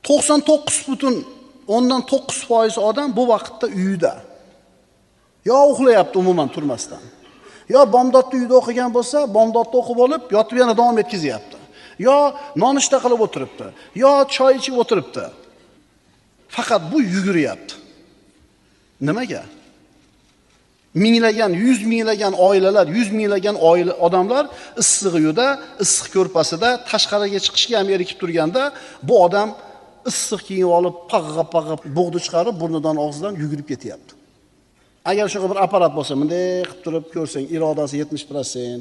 99,9% odam bu vaqtda uyida. Yo uxlayapti umuman turmasdan. Yo bomdodni uyda o'qigan bo'lsa, bomdodni o'qib olib, yotib yana davom etkazyapti. Yo nonushta qilib o'tiribdi, yo choy ichib o'tiribdi. Faqat bu yuguryapti. Nimaga? Minglagan, yuz minglagan oilalar, yuz minglagan oila odamlar issiq uyda, issiq ko'rpasida tashqariga chiqishga ham erikib turganda, bu odam issiq kiyib olib, pag'a-pag'a bo'g'di chiqarib, burnidan og'zidan yugurib ketyapti. Agar shunaqa bir apparat bo'lsa, bunday qilib turib ko'rsang, irodasi 70%,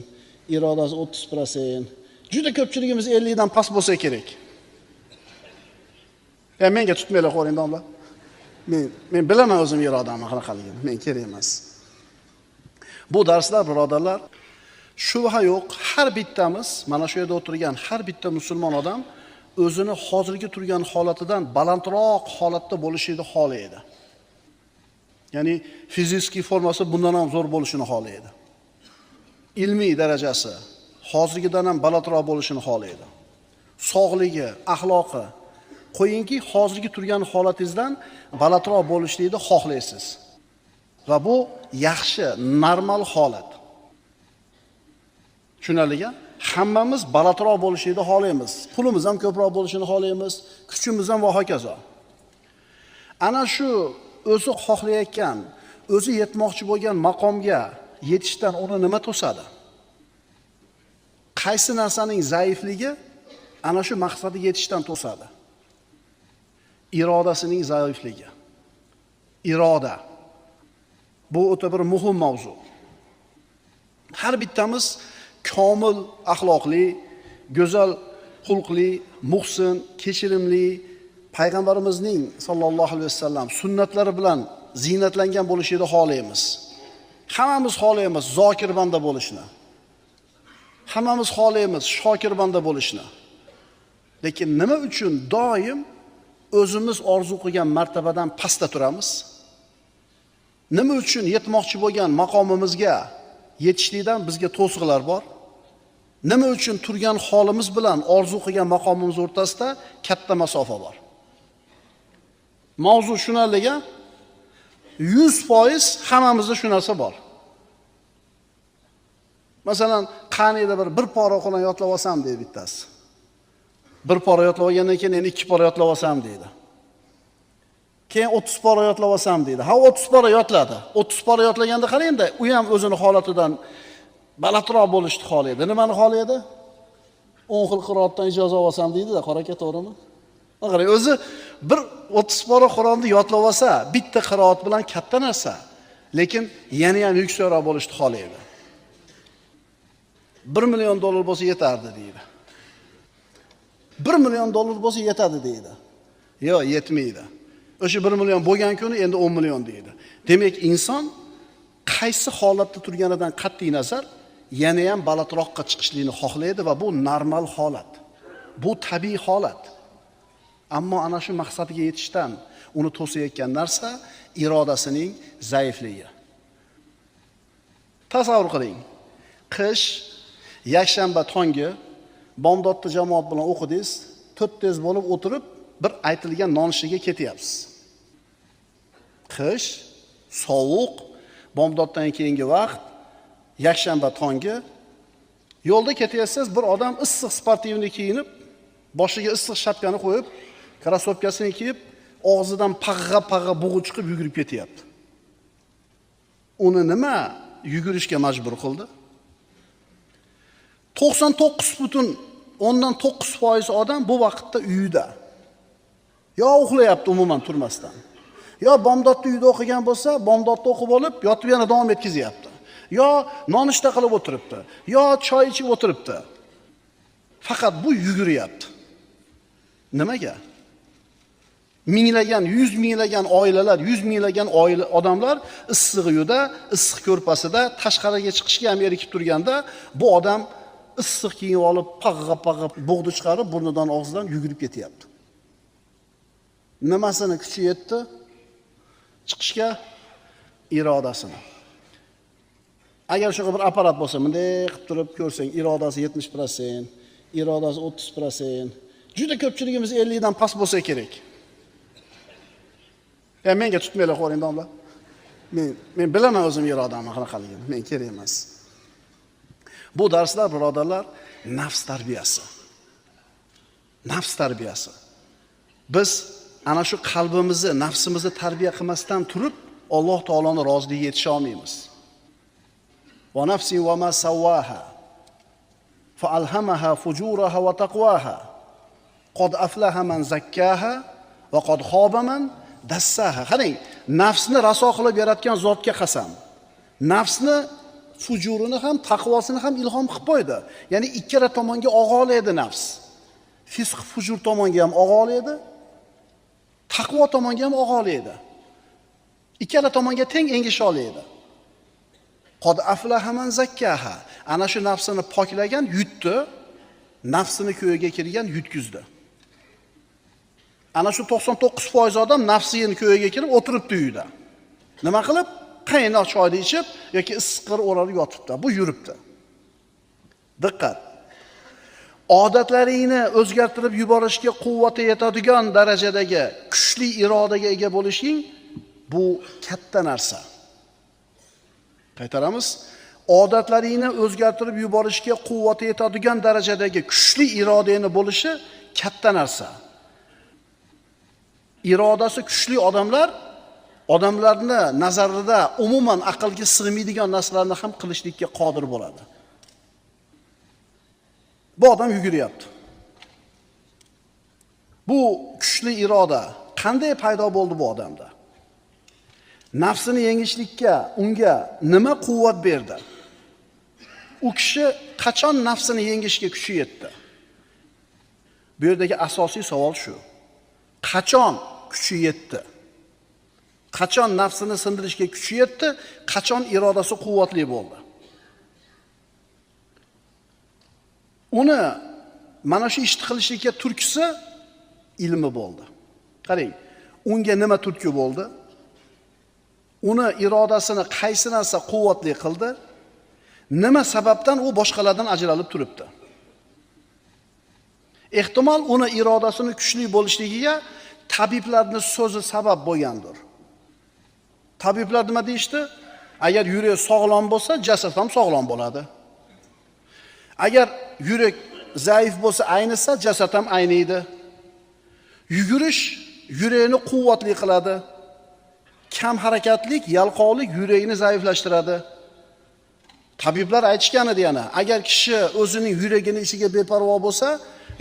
irodasi 30%, juda ko'pchiligimiz 50 dan past bo'lsa kerak. Ya menga tutmanglar qo'ring domla. Men bilaman o'zim irodamni qanaqaligini, men kerak emas. Bu darslar birodarlar, shubha yo'q, har bittamiz, mana shu yerda o'tirgan har bitta musulmon odam o'zini hozirgi turgan holatidan balandroq holatda bo'lishini xohlaydi. Ya'ni fiziki formasi bundan ham zo'r bo'lishini xohlaydi. Ilmiy darajasi hozirgidan ham balandroq bo'lishini xohlaydi. Sog'ligi, axloqi, qo'yingki hozirgi turgan holatingizdan balandroq bo'lishlikni xohlaysiz. Va bu yaxshi, normal holat. Tushunarlimi? Hammamiz balandroq bo'lishlikni xohlaymiz. Pulimiz ham ko'proq bo'lishini xohlaymiz, kuchimiz ham va hokazo. Ana shu o'zi xohlayotgan, o'zi yetmoqchi bo'lgan maqomga yetishdan uni nima to'sadi? Qaysi narsaning zaifligi ana shu maqsadiga yetishdan to'sadi? Irodasining zaifligi. Iroda. Bu o'ta bir muhim mavzu. Har bittamiz komil axloqli, go'zal xulqli, muhsin, kechirimli payg'ambarimizning sallallohu alayhi vasallam sunnatlari bilan ziynatlangan bo'lishini xohlaymiz. Hammamiz xohlaymiz zokir banda bo'lishni. Hammamiz xohlaymiz shokir banda bo'lishni. Lekin nima uchun doim o'zimiz orzu qilgan martabadan pastda turamiz? Nima uchun yetmoqchi bo'lgan maqomimizga yetishlikdan bizga to'siqlar bor? Nima uchun turgan holimiz bilan orzu qilgan maqomimiz o'rtasida katta masofa bor? Mavzu shunarliga 100% hammamizda shu narsa bor. Masalan, qaniyda bir pora Qur'on yodlab olsam deydi bittasi. Bir pora yodlab olgandan keyin endi 2 pora yodlab olsam deydi. Keyin 30 pora yodlab olsam deydi. Ha, 30 pora yodladi. 30 pora yodlaganda qarang-da, u ham o'zini holatidan balandroq bo'lishni xohlaydi. Nimani xohlaydi? 10 xil qiroatdan ijoza olsam deydi-da, qora aka, to'g'rimi? Qarang, o'zi bir 30 pora Qur'onni yodlab olsa, bitta qiroat bilan katta narsa, lekin yana ham yuksakroq bo'lishni xohlaydi. 1 million dollar bo'lsa yetardi deydi. 1 million dollar bo'lsa yetadi deydi. Yo'q, yetmaydi. O'sha 1 million bo'lgan kuni endi 10 million deydi. Demak, inson qaysi holatda turganidan qat'iy nazar yana ham balandroqqa chiqishlikni xohlaydi va bu normal holat. Bu tabiiy holat. Ammo ana shu maqsadiga yetishdan uni to'sayotgan narsa irodasining zaifligi. Tasavvur qiling. Qish, yakshanba tongi bomdodda jamoat bilan o'qidingiz, to'rttez bo'lib o'tirib bir aytilgan nonushtaga ketyapsiz. Qish, sovuq, bomdoddan keyingi vaqt, yakshanba tongi yo'lda ketyapsiz, bir odam issiq sportivni kiyinib, boshiga issiq shapkani qo'yib, krossovkasini kiyib, og'zidan pag'a-pag'a bug'i chiqib yugurib ketyapti. Uni nima yugurishga majbur qildi? 99,9% odam bu vaqtda uyida. Yo uxlayapti umuman turmasdan. Yo bomdodni uyda o'qigan bo'lsa, bomdodni o'qib olib, yotib yana davom etkazyapti. Yo nonushta qilib o'tiribdi, yo choy ichib o'tiribdi. Faqat bu yuguryapti. Nimaga? Minglagan, yuz minglagan oilalar, yuz minglagan oila odamlar issiq uyda, issiq ko'rpasida tashqariga chiqishga ham erikib turganda, bu odam issiq kiyib olib, pag'a-pag'a bo'g'di chiqarib, burnidan og'zidan yugurib ketyapti. Nimasini kuchi yetdi? Chiqishga irodasini. Agar shunaqa bir apparat bo'lsa, bunday qilib turib ko'rsang, irodasi 70%, irodasi 30%, Juda ko'pchiligimiz 50 dan past bo'lsa kerak. Ya menga tutmanglar qo'ring domla. Men bilaman o'zim irodamni qanaqaligini. Men kerak emas. Bu darslar birodarlar nafs tarbiyasi. Nafs tarbiyasi. Biz ana shu qalbimizni, nafsimizni tarbiya qilmasdan turib Alloh taoloning roziligiga yetisha olmaymiz. Va nafsi va ma sawwaha fa alhamaha fujuraha va taqwaha qad aflaha man zakkaha va qad khaba man dassaha. Qarang, nafsni raso qilib yaratgan zotga qasam. Nafsni fujurini ham, taqvosini ham ilhom qilib qo'ydi. Ya'ni ikkala tomonga og'olaydi nafs. Fisq fujur tomonga ham og'olaydi, taqvo tomonga ham og'olaydi. Ikkala tomonga teng engisha oladi. Qad aflaha man zakkaha. Ana shu nafsini poklagan yutdi, nafsini ko'yiga kirgan yutkizdi. Ana shu 99% odam nafsini ko'yiga kirib o'tiribdi uyda. Nima qilib? Qaynoq choyni ichib yoki issiqqir o'ralib yotibdi. Bu yuribdi. Diqqat. Odatlaringni o'zgartirib yuborishga quvvati yetadigan darajadagi kuchli irodaga ega bo'lishing bu katta narsa. Qaytaramiz. Odatlaringni o'zgartirib yuborishga quvvati yetadigan darajadagi kuchli irodangni bo'lishi katta narsa. Irodasi kuchli odamlar odamlarni nazarida umuman aqlga sig'maydigan narsalarni ham qilishlikka qodir bo'ladi. Bu odam yuguryapti. Bu kuchli iroda qanday paydo bo'ldi bu odamda? Nafsini yengishlikka unga nima quvvat berdi? U kishi qachon nafsini yengishga kuchi yetdi? Bu yerdagi asosiy savol shu. Qachon kuchi yetdi? Qachon nafsini sindirishga kuchi yetdi? Qachon irodasi quvvatli bo'ldi? Uni mana shu ishni qilishlikka turkisi ilmi bo'ldi. Qarang, unga nima turtki bo'ldi? Uni irodasini qaysi narsa quvvatli qildi? Nima sababdan u boshqalardan ajralib turibdi? Ehtimol uni irodasini kuchli bo'lishligiga tabiblarning so'zi sabab bo'lgandir. Tabiblar nima deyishdi? Agar yurak sog'lom bo'lsa, jasad ham sog'lom bo'ladi. Agar yurak zaif bo'lsa, aynisa, jasad ham ayniydi. Yugurish yurakni quvvatli qiladi. Kam harakatlik, yalqovlik yurakni zaiflashtiradi. Tabiblar aytishgan edi yana, agar kishi o'zining yuragini ishiga beparvo bo'lsa,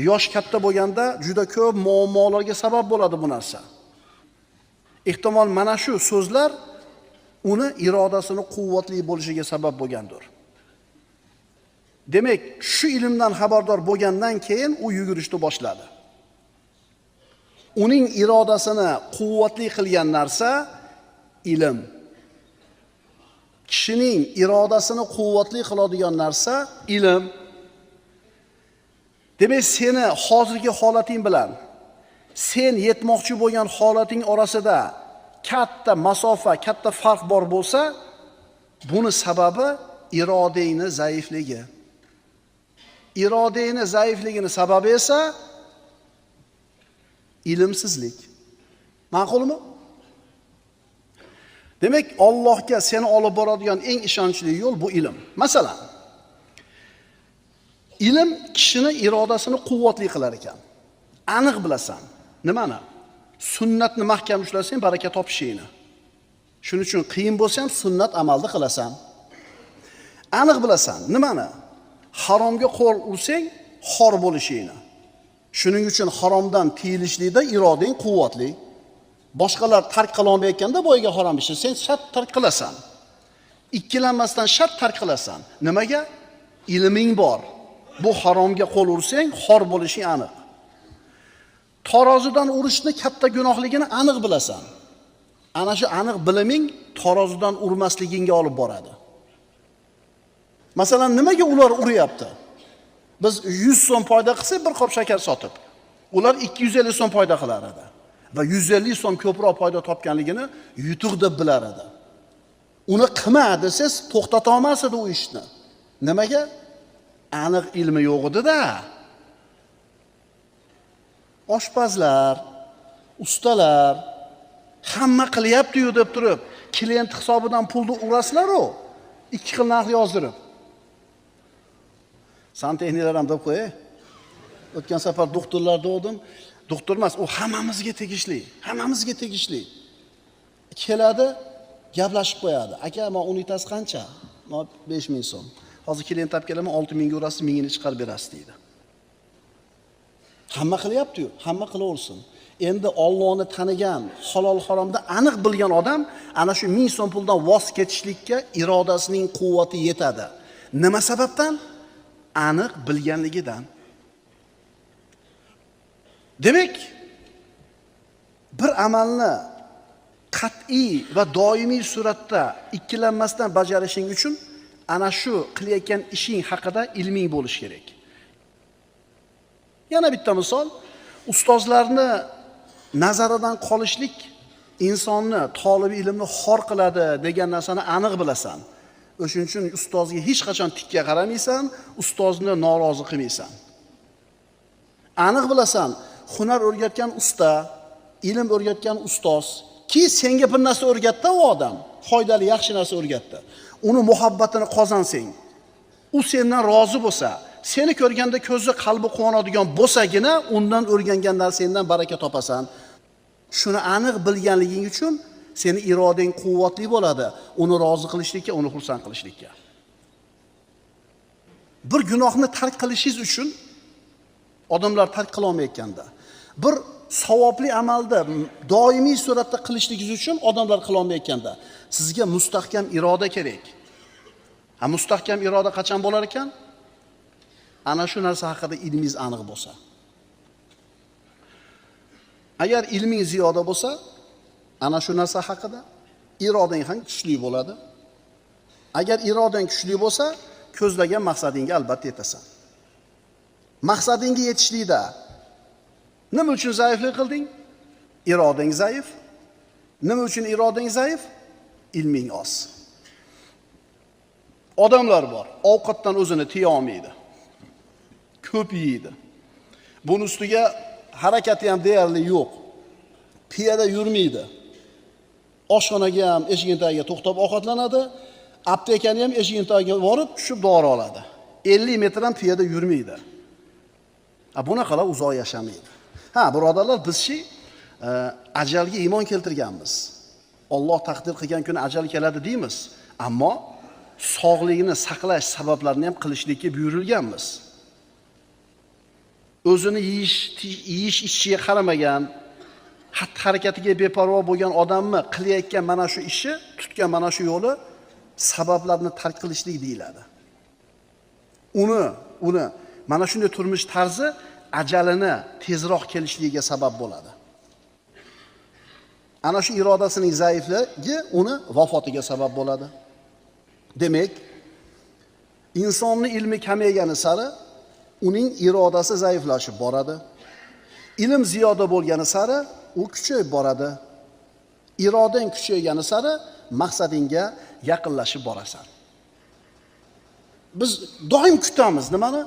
yosh katta bo'lganda juda ko'p muammolarga sabab bo'ladi bu narsa. Ehtimol mana shu so'zlar uni irodasini quvvatli bo'lishiga sabab bo'lgandir. Demak, shu ilmdan xabardor bo'lgandan keyin u yugurishni boshladi. Uning irodasini quvvatli qilgan narsa ilm. Kishining irodasini quvvatli qiladigan narsa ilm. Demak, seni hozirgi holating bilan sen yetmoqchi bo'lgan holating orasida katta masofa, katta farq bor bo'lsa, buni sababi irodangni zaifligi. Irodangni zaifligini sababi esa ilmsizlik. Ma'qulmi? Demak, Allohga seni olib boradigan eng ishonchli yo'l bu ilm. Masalan, ilm kishini irodasini quvvatli qilar ekan. Aniq bilasan. Nimani? Sunnatni mahkam ushlasang baraka topishingni. Shuning uchun qiyin bo'lsa ham sunnat amalda qilasan. Aniq bilasan. Nimani? Haromga qo'l ursang xor bo'lishingni. Shuning uchun haromdan tiyilishlikda irodang quvvatli. Boshqalar tark qila olmayotganda boyga harom ishni sen shart tark qilasan. Ikkilanmasdan shart tark qilasan. Nimaga? Ilming bor. Bu haromga qo'l ursang xor bo'lishing aniq. Tarozidan urishni katta gunohligini aniq bilasan. Ana shu aniq biliming tarozidan urmasligingga olib boradi. Masalan, nimaga ular uryapti? Biz 100 so'm foyda qilsak bir qop shakar sotib, ular 250 so'm foyda qilar edi. Va 150 so'm ko'proq foyda topganligini yutuq deb bilar edi. Uni qilma desangiz to'xtata olmas edi u ishni. Nimaga? Aniq ilmi yo'q edi-da. Oshpazlar, ustalar hamma qilyapti-yu deb turib, klient hisobidan pulni urasizlar-u, ikki xil narx yozdirib. Santexniklar ham deb qo'y. O'tgan safar doktorlar dedim, doktor emas, u hammamizga tegishli, hammamizga tegishli. Keladi, gaplashib qo'yadi. Aka, men unitasi qancha? Men 5000 so'm. Hozir klient olib kelaman, 6000 ga urasiz, 1000 ni chiqarib berasiz deydi. Hamma qilyapti-yu, hamma qilaversin. Endi Allohni tanigan, halol haromni aniq bilgan odam ana shu 1000 so'm puldan voz kechishlikka irodasining quvvati yetadi. Nima sababdan? Aniq bilganligidan. Demak, bir amalni qat'iy va doimiy suratda ikkilanmasdan bajarishing uchun ana shu qilayotgan ishing haqida ilming bo'lishi kerak. Yana bitta misol, ustozlarni nazaridan qolishlik insonni, tolib ilmni xor qiladi degan narsani aniq bilasan. O'shuning uchun ustozga hech qachon tikka qaramaysan, ustozni norozi qilmaysan. Aniq bilasan, hunar o'rgatgan usta, ilm o'rgatgan ustoz ki senga bir narsa o'rgatdi u odam, foydali yaxshi narsa o'rgatdi. Uni muhabbatini qozonsang, u sendan rozi bo'lsa, seni ko'rganda ko'zi, qalbi quvonadigan bo'lsagina, undan o'rgangan narsangdan baraka topasan. Shuni aniq bilganliging uchun seni irodang quvvatli bo'ladi, uni rozi qilishlikka, uni xursand qilishlikka. Bir gunohni tark qilishingiz uchun odamlar tark qila olmayotganda, bir savobli amalni doimiy suratda qilishligingiz uchun odamlar qila olmayotganda, sizga mustahkam iroda kerak. Ha, mustahkam iroda qachon bo'lar ekan? Ana shu narsa haqida ilmingiz aniq bo'lsa. Agar ilming ziyoda bo'lsa, ana shu narsa haqida irodang ham kuchli bo'ladi. Agar irodang kuchli bo'lsa, ko'zlagan maqsadingga albatta yetasan. Maqsadingga yetishlikda nima uchun zaiflik qilding? Irodang zaif. Nima uchun irodang zaif? Ilming oz. Odamlar bor, ovqatdan o'zini tiya olmaydi. Ko'p yeydi. Buni ustiga harakati ham deyarli yo'q. Piyoda yurmaydi. Oshxonaga ham eshigini tagiga to'xtab ovqatlanadi, aptekani ham eshigini tagiga borib tushib dori oladi. 50 metr ham piyoda yurmaydi. Bunaqalar uzoq yashamaydi. Ha, birodarlar, biz-chi ajalga iymon keltirganmiz. Alloh taqdir qilgan kuni ajal keladi deymiz, ammo sog'ligini saqlash sabablarini ham qilishlikka buyurilganmiz. O'zini yeyish ichishiga qaramagan, xatti harakatiga beparvo bo'lgan odamni qilayotgan mana shu ishi, tutgan mana shu yo'li sabablarni tark qilishlik deyiladi. Uni mana shunday turmush tarzi ajalini tezroq kelishligiga sabab bo'ladi. Ana shu irodasining zaifligi uni vafotiga sabab bo'ladi. Demak, insonning ilmi kamaygani sari uning irodasi zaiflashib boradi. Ilm ziyoda bo'lgani sari u kuchayib boradi. Irodang kuchaygani sari maqsadingga yaqinlashib borasan. Biz doim kutamiz nimani?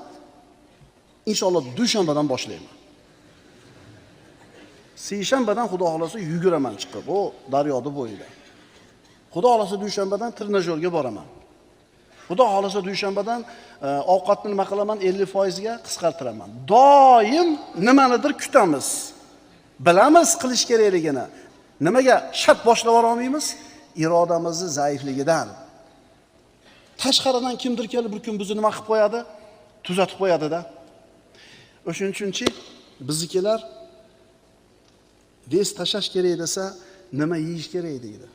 Inshaalloh dushanbadan boshlayman. Seshanbadan Xudo xolasa yuguraman chiqib, o daryoda bo'yida. Xudo xolasa dushanbadan trenajyorga boraman. Xudo xolasa dushanbadan ovqatni nima qilaman 50% ga qisqartiraman. Doim nimanidir kutamiz. Bilamiz qilish kerakligini. Nimaga shart boshlab olmaymiz? Irodamizni zaifligidan. Tashqaridan kimdir kelib bir kun bizni nima qilib qo'yadi? Tuzatib qo'yadi-da. O'shuning uchunchi biznikilar vez tashlash kerak desa, nima yeyish kerak deydi.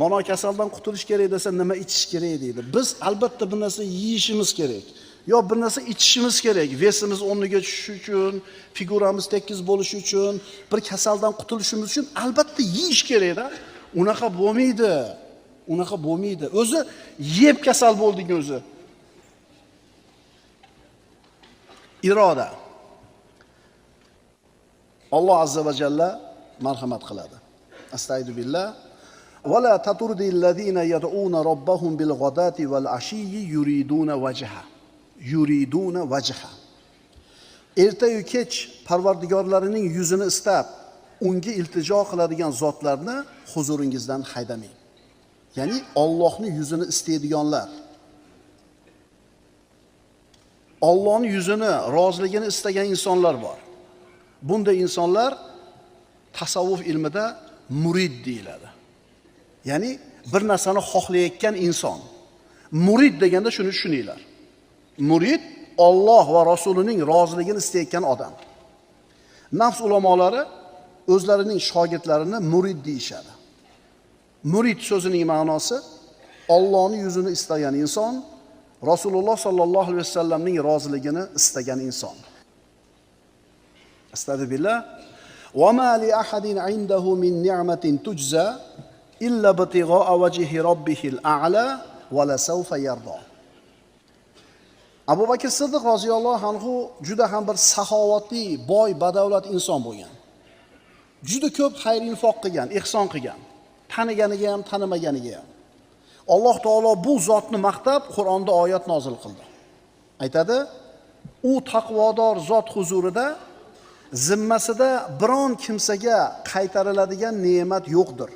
Mana kasaldan qutulish kerak desa, nima ichish kerak deydi. Biz albatta bir narsa yeyishimiz kerak. Yo bir narsa ichishimiz kerak. Vesimiz o'rniga tushishi uchun, figuramiz tekis bo'lishi uchun, bir kasaldan qutulishimiz uchun albatta yeyish kerak-da. Unaqa bo'lmaydi. Unaqa bo'lmaydi. O'zi yeb kasal bo'lding o'zi. Iroda. Alloh azza va jalla marhamat qiladi. Astaidu billah. Va la taturdillazina yad'una robbahum bil ghadati val ashiyyi yuriduna wajha. Yuriduna wajha. Erta-yu kech Parvardigorlarining yuzini istab, unga iltijo qiladigan zotlarni huzuringizdan haydamang. Ya'ni Allohning yuzini istaydiganlar, Allohning yuzini, roziligini istagan insonlar bor. Bunday insonlar tasavvuf ilmida murid deyiladi. Ya'ni bir narsani xohlayotgan inson. Murid deganda shuni tushuninglar. Murid Alloh va Rasulining roziligini istayotgan odam. Nafs ulamolari o'zlarining shogirdlarini murid deyishadi. Murid so'zining ma'nosi Allohning yuzini istagan inson, Rasululloh sallallohu alayhi vasallamning roziligini istagan inson. Astagfirullah. Va ma li ahadin indahu min ni'matin tujza illa ibtigha'a wajhi robbihil a'la va la sawfa yarda. Abu Bakr Siddiq roziyallohu anhu juda ham bir saxovatli, boy, badavlat inson bo'lgan. Juda ko'p xayr infoq qilgan, ihson qilgan. Taniganiga ham, tanimaganiga ham. Alloh taolo bu zotni maqtab Qur'onda oyat nozil qildi. Aytadi, u taqvodor zot huzurida zimmasida biron kimsaga qaytariladigan ne'mat yo'qdir.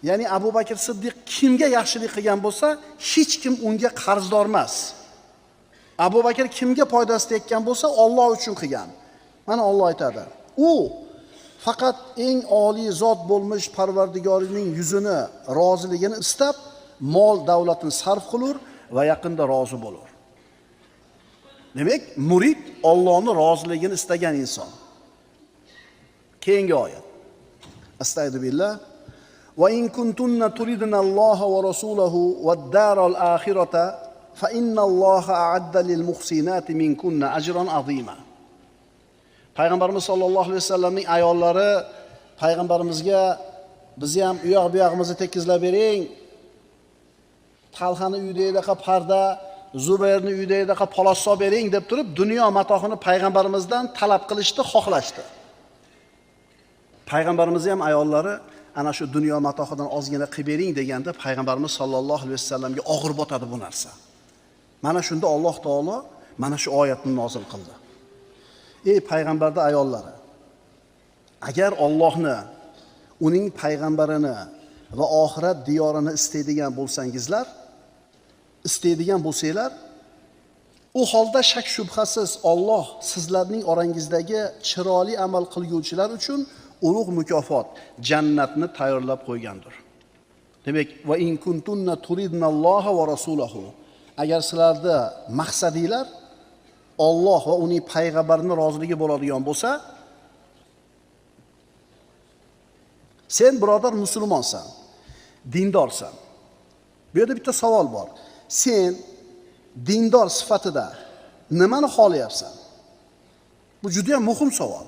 Ya'ni Abu Bakr Siddiq kimga yaxshilik qilgan bo'lsa, hech kim unga qarzdor emas. Abu Bakr kimga foydasi tekkan bo'lsa, Alloh uchun qilgan. Mana Alloh aytadi, u faqat eng oliy zot bo'lmish Parvardigorining yuzini, roziligini istab, mol davlatini sarf qilur va yaqinda rozi bo'lur. Demak, murid Allohning roziligini istagan inson. Keyingi oyat. Astagfirullah. Va in kuntunna turidnalloha va rasulahu wad-daral akhirata fa innalloha a'adda lil muhsinati minkunna ajran azima. Payg'ambarimiz sollallohu alayhi vasallamning ayollari payg'ambarimizga bizni ham u yoq bu yog'imizni tekizlab bering. Talhani uyidagi parda, Zubayrni uyidagi palos solib bering deb turib dunyo matohini payg'ambarimizdan talab qilishdi, xohlashdi. Payg'ambarimizni ham ayollari ana shu dunyo matohidan ozgina qilib bering deganda payg'ambarimiz sollallohu alayhi vasallamga og'ir botadi bu narsa. Mana shunda Alloh taolo mana shu oyatni nozil qildi. Ey payg'ambarning ayollari, agar Allohni, uning payg'ambarini va oxirat diyorini istaydigan bo'lsangizlar, istaydigan bo'lsanglar, u holda shak shubhasiz Alloh sizlarning orangizdagi chiroyli amal qilguvchilar uchun ulug' mukofot, jannatni tayyorlab qo'ygandir. Demak, va in kuntunna turidnalloha va rasulahu. Agar sizlarda maqsadinglar Alloh va uning payg'ambarining roziligi bo'ladigan bo'lsa, sen birodar musulmonsan, dindorsan. Bu yerda bitta savol bor. Sen dindor sifatida nimani xohlayapsan? Bu juda ham muhim savol.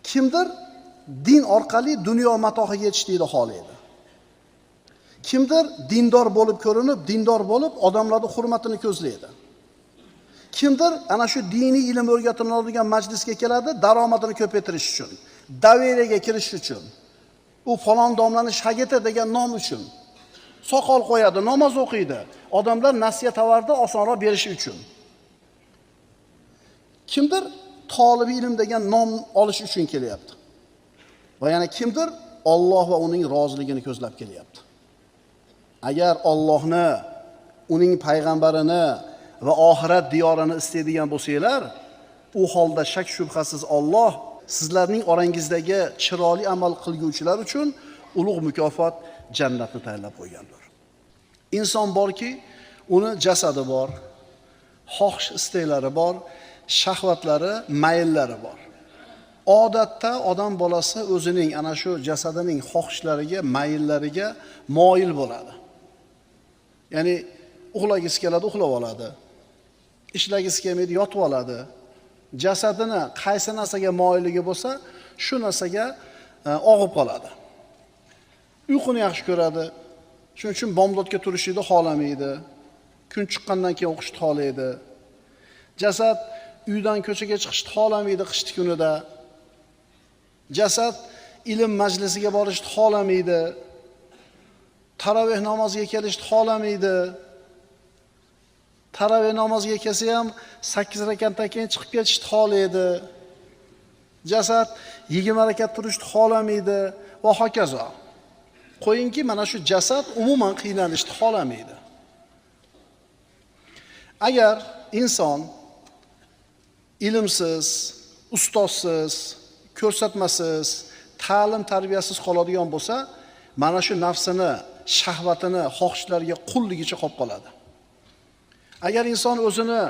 Kimdir din orqali dunyo matohiga yetishlikni xohlaydi. Kimdir dindor bo'lib ko'rinib, dindor bo'lib odamlarning hurmatini ko'zlaydi. Kimdir ana shu diniy ilm o'rgatiladigan majlisga keladi, daromadini ko'paytirish uchun, daveraga kirish uchun, u falon domlani shagirdi degan nom uchun soqol qo'yadi, namoz o'qiydi. Odamlar nasiya tovarni osonroq berishi uchun. Kimdir tolibi ilm degan nom olish uchun kelyapti. Va yana kimdir Alloh va uning roziligini ko'zlab kelyapti. Agar Allohni, uning payg'ambarini va oxirat diyorini istaydigan bo'lsanglar, u holda shak shubhasiz Alloh sizlarning orangizdagi chiroyli amal qilguvchilar uchun ulug' mukofot jannatni tayyorlab qo'ygandir. Inson borki, uni jasadi bor, xohish istaklari bor, shahvatlari, mayllari bor. Odatda odam bolasi o'zining ana shu jasadining xohishlariga, mayllariga moyil bo'ladi. Ya'ni uxlagisi keladi, uxlab oladi. Ishlagisi kelmaydi, yotib oladi. Jasadini qaysi narsaga moyilligi bo'lsa, shu narsaga og'ib qoladi. Uyquni yaxshi ko'radi. Shuning uchun bomdodga turishni xohlamaydi. Kun chiqqandan keyin o'qishni xohlaydi. Jasad uydan ko'chaga chiqishni xohlamaydi qishki kunida. Jasad ilm majlisiga borishni xohlamaydi. Taroveh namoziga kelishni xohlamaydi. Taroveh namoziga kelsa ham 8 rakatdan keyin chiqib ketishni xohlaydi. Jasad 20 rakat turishni xohlamaydi va hokazo. Qo'yingki, mana shu jasad umuman qiynalishni xohlamaydi. Agar inson ilmsiz, ustozsiz, ko'rsatmasiz, ta'lim tarbiyasiz qoladigan bo'lsa, mana shu nafsini, shahvatini, xohishlariga qulligicha qolib qoladi. Agar inson o'zini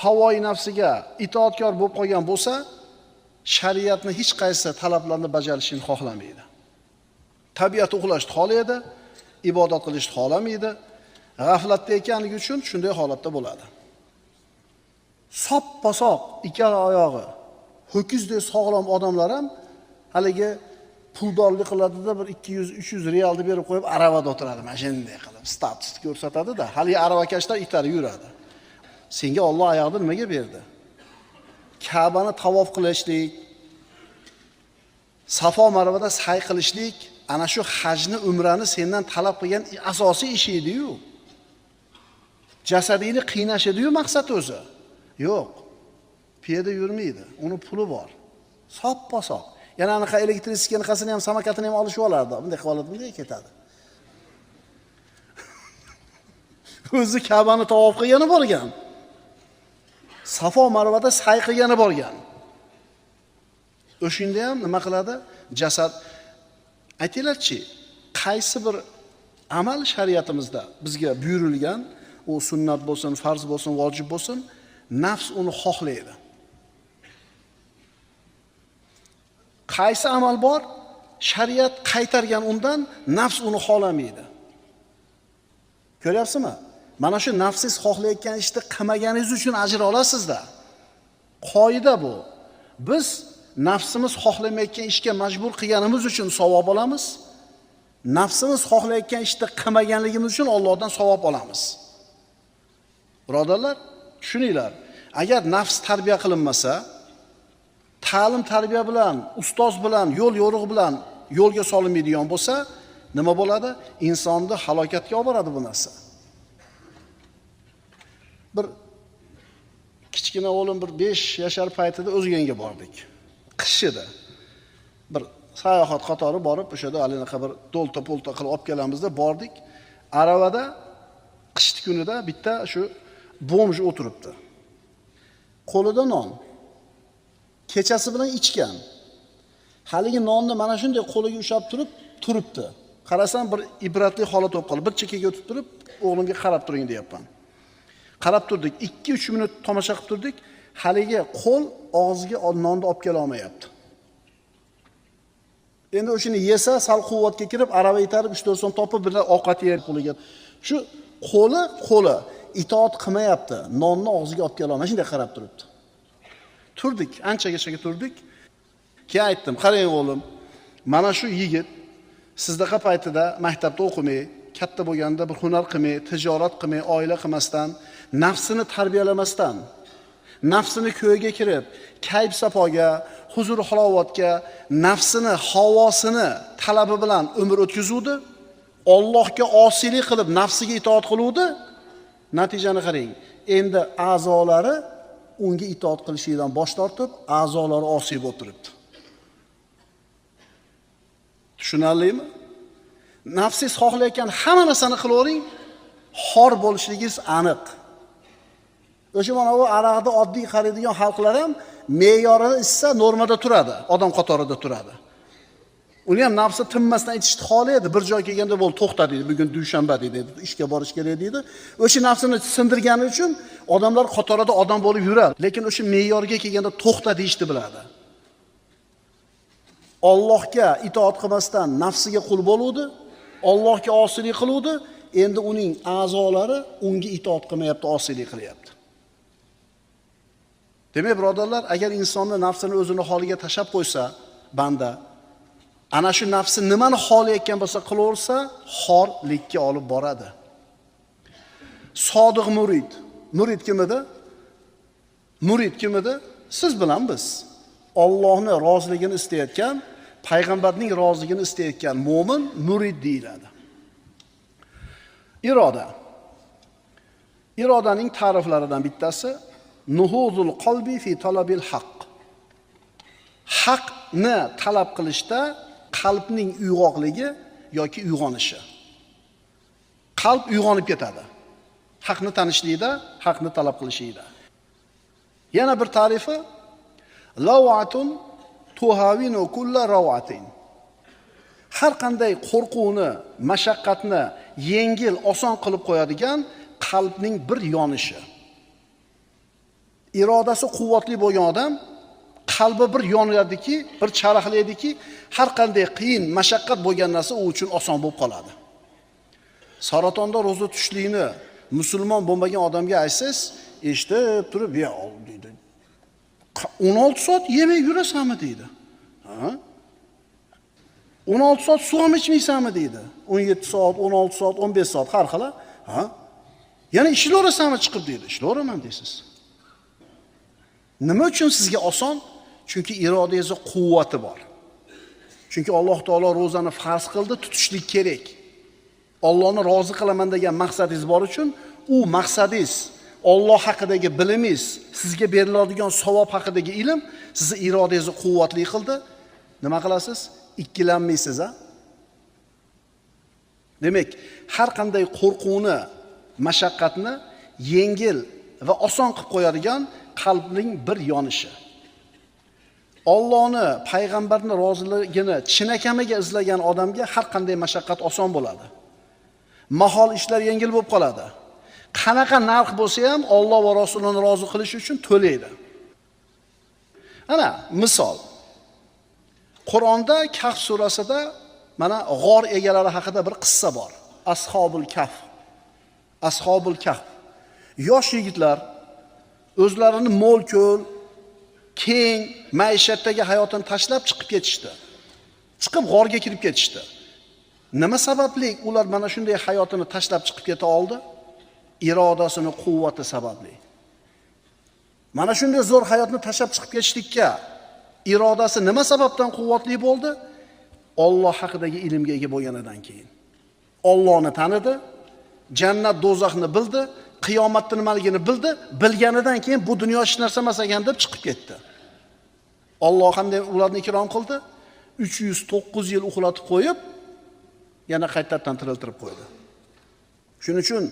havoi nafsiga itoatkor bo'lib qolgan bo'lsa, shariatni hech qaysi talablarini bajarishini xohlamaydi. Tabiat uxlashni xohlaydi, ibodat qilishni xohlamaydi. G'aflatda ekanligi uchun shunday holatda bo'ladi. Sop-posoq ikkala oyog'i ho'kizdek sog'lom odamlar ham haligi puldorlik qiladida bir 200-300 realni berib qo'yib aravada o'tiradi, mana shunday qilib statusni ko'rsatadi-da, haligi aravakashlar itarib yuradi. Senga Alloh oyoqni nimaga berdi? Ka'bani tavof qilishlik, Safo Marvada say qilishlik, ana shu hajni, umrani sendan talab qilgan asosiy ishi edi-yu. Jasadingni qiynash edi-yu maqsad o'zi. Yo'q. Piyoda yurmaydi, uni puli bor. Soppa-soq. Yana anaqa elektrический anaqasini ham, samokatini ham olishib olardi. Bunday qilib oladi, bunday ketadi. O'zi Ka'bani tavof qilgani borgan. Safo Marvada say qilgani borgan. O'shunda ham nima qiladi? Jasad. Aytinglarchi, qaysi bir amal shariatimizda bizga buyurilgan, u sunnat bo'lsin, farz bo'lsin, vojib bo'lsin, nafs uni xohlaydi. Qaysi amal bor, shariat qaytargan undan, nafs uni xohlamaydi. Ko'ryapsizmi? Mana shu nafsingiz xohlayotgan ishni qilmaganingiz uchun ajr olasizda. Qoida bu. Biz nafsimiz xohlamayotgan ishga majbur qilganimiz uchun savob olamiz. Nafsimiz xohlayotgan ishni qilmaganligimiz uchun Allohdan savob olamiz. Birodarlar, tushuninglar. Agar nafs tarbiya qilinmasa, ta'lim tarbiya bilan, ustoz bilan, yo'l yo'rig'i bilan yo'lga solinmaydigan bo'lsa, nima bo'ladi? Insonni halokatga olib boradi bu narsa. Bir kichkina o'g'lim bir 5 yashar paytida O'zganga bordik. Qish edi. Bir sayohat qatori borib, o'sha yerda halinaqa bir do'lta-po'lta qilib olib kelamizda bordik. Aravada qishni kunida bitta shu bomj o'tiribdi. Qo'lida non. Kechasi bilan ichgan. Haligi nonni mana shunday qo'liga ushlab turib, turibdi. Qarasam bir ibratli holat bo'lib qoldi. Bir chekkaga o'tib turib, o'g'limga qarab turing deyapman. Qarab turdik, 2-3 minut tomosha qilib turdik. Haligi qo'l og'ziga nonni olib kela olmayapti. Endi o'shini yesa sal quvvatga kirib, arava itarib 3-4 so'm topib bir ovqat yer qo'liga. Shu qo'li itoat qilmayapti. Nonni og'ziga olib kela olmay shunday qarab turibdi. Turdik, anchagacha turdik. Keyin aytdim, qarang o'g'lim, mana shu yigit sizdaqa paytida maktabda o'qimay, katta bo'lganda bir hunar qilmay, tijorat qilmay, oila qilmasdan, nafsini tarbiyalamasdan, nafsini ko'yiga kirib, kayf safoga, huzur halovatga, nafsini, havosini talabi bilan umr o'tkazuvdi, Allohga osiylik qilib nafsiga itoat qiluvdi. Natijani qarang. Endi a'zolari unga itoat qilishidan bosh tortib, a'zolari osiy bo'lib turibdi. Tushunarlimi? Nafsingiz xohlayotgan hamma narsani qilavering, xor bo'lishligingiz aniq. O'sha mana bu aroqni oddiy qaraydigan xalqlar ham me'yorida ichsa normada turadi, odam qatorida turadi. Uni ham nafsi tinmasdan ichishni xohlaydi. Bir joy kelganda bo'ldi, to'xta deydi, bugun dushanba deydi, ishga borish kerak deydi. O'sha nafsini sindirgani uchun odamlar qatorida odam bo'lib yuradi, lekin o'sha me'yorga kelganda to'xta deyishni biladi. Allohga itoat qilmasdan nafsiga qul bo'luvdi, Allohga osiylik qiluvdi, endi uning a'zolari unga itoat qilmayapti, osiylik qilyapti. Demak, birodarlar, agar insonni nafsini o'zini holiga tashab qo'ysa, banda ana shu nafsi nimani xohlayotgan bo'lsa qilaversa, xorlikka olib boradi. Sodiq murid. Murid kim edi? Murid kim edi? Siz bilan biz. Allohning roziligini istayotgan, payg'ambarning roziligini istayotgan mo'min murid deyiladi. Iroda. Irodaning ta'riflaridan bittasi nuhuzul qalbi fi talabil haqq. Haqni talab qilishda qalbning uyg'oqligi yoki uyg'onishi. Qalb uyg'onib ketadi. Haqni tanishlikda, haqni talab qilishlikda. Yana bir ta'rifi lawatun tuhawinu kulla rawatin. Har qanday qo'rquvni, mashaqqatni yengil, oson qilib qo'yadigan qalbning bir yonishi. Irodasi quvvatli bo'lgan odam qalbi bir yonadiki, bir charaqlaydiki, har qanday qiyin, mashaqqat bo'lgan narsa u uchun oson bo'lib qoladi. Saratonda ro'za tutishlikni musulmon bo'lmagan odamga aytsangiz, eshitib turib, "Ya, deydi. 16 soat yemay yurasanmi?" deydi. Ha? 16 soat suv ham ichmaysanmi deydi. 17 soat, 16 soat, 15 soat har xil. Ha? Yana ishlayverasanmi chiqib deydi. Ishlayveraman deysiz. Nima uchun sizga oson? Chunki irodangizni quvvati bor. Chunki Alloh taolo ro'zani farz qildi, tutishlik kerak. Allohni rozi qilaman degan maqsadingiz bor uchun, u maqsadingiz, Alloh haqidagi bilimingiz, sizga beriladigan savob haqidagi ilm sizni irodangizni quvvatli qildi. Nima qilasiz? Ikkilanmaysiz, ha? Demak, har qanday qo'rquvni, mashaqqatni yengil va oson qilib qo'yadigan qalbning bir yonishi. Allohni, payg'ambarni roziligini chinakamiga izlagan odamga har qanday mashaqqat oson bo'ladi. Mahol ishlar yengil bo'lib qoladi. Qanaqa narx bo'lsa ham Alloh va Rasulini rozi qilish uchun to'laydi. Ana misol. Qur'onda Kahf surasida mana g'or egalari haqida bir qissa bor. Ashobul Kahf. Ashobul Kahf. Yosh yigitlar o'zlarini mo'l-ko'l, keng maishatdagi hayotini tashlab chiqib ketishdi. Chiqib g'orga kirib ketishdi. Nima sababli ular mana shunday hayotini tashlab chiqib keta oldi? Irodasini quvvati sababli. Mana shunday zo'r hayotni tashlab chiqib ketishlikka irodasi nima sababdan quvvatli bo'ldi? Alloh haqidagi ilmga ega bo'lganidan keyin. Allohni tanidi, jannat do'zaxni bildi, qiyomatning nimaligini bildi, bilganidan keyin bu dunyo hech narsa emas ekan deb chiqib ketdi. Alloh qanday ularni ikrom qildi? 309 yil uxlatib qo'yib, yana qaytadan tiriltirib qo'ydi. Shuning uchun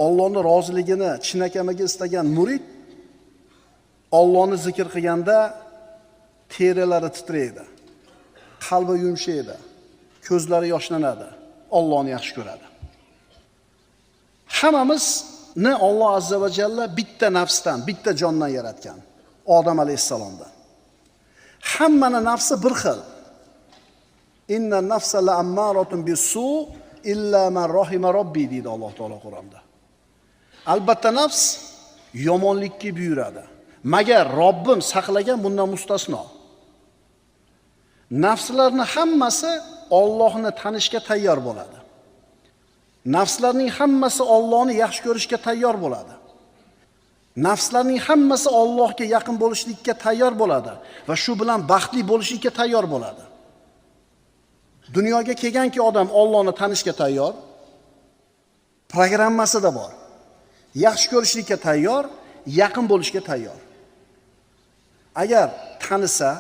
Allohning roziligini chinakamiga istagan murid Allohni zikr qilganda terilari titraydi, qalbi yumshaydi, ko'zlari yoshlanadi, Allohni yaxshi ko'radi. Hammamizni Alloh azza va jalla bitta nafsdan, bitta jondan yaratgan. Odam alayhissalomdan. Hammani nafsi bir xil. Inna nafsa la'ammaratun bis-su illa man rahima robbi deydi Alloh taolo Qur'onda. Albatta nafs yomonlikka buyuradi. Magar Robbim saqlagan bundan mustasno. Nafslarning hammasi Allohni tanishga tayyor bo'ladi. Nafslarning hammasi Allohni yaxshi ko'rishga tayyor bo'ladi. Nafslarning hammasi Allohga yaqin bo'lishlikka tayyor bo'ladi va shu bilan baxtli bo'lishlikka tayyor bo'ladi. Dunyoga kelganki odam Allohni tanishga tayyor, programmasida bor. Yaxshi ko'rishlikka tayyor, yaqin bo'lishga tayyor. Agar tanisa,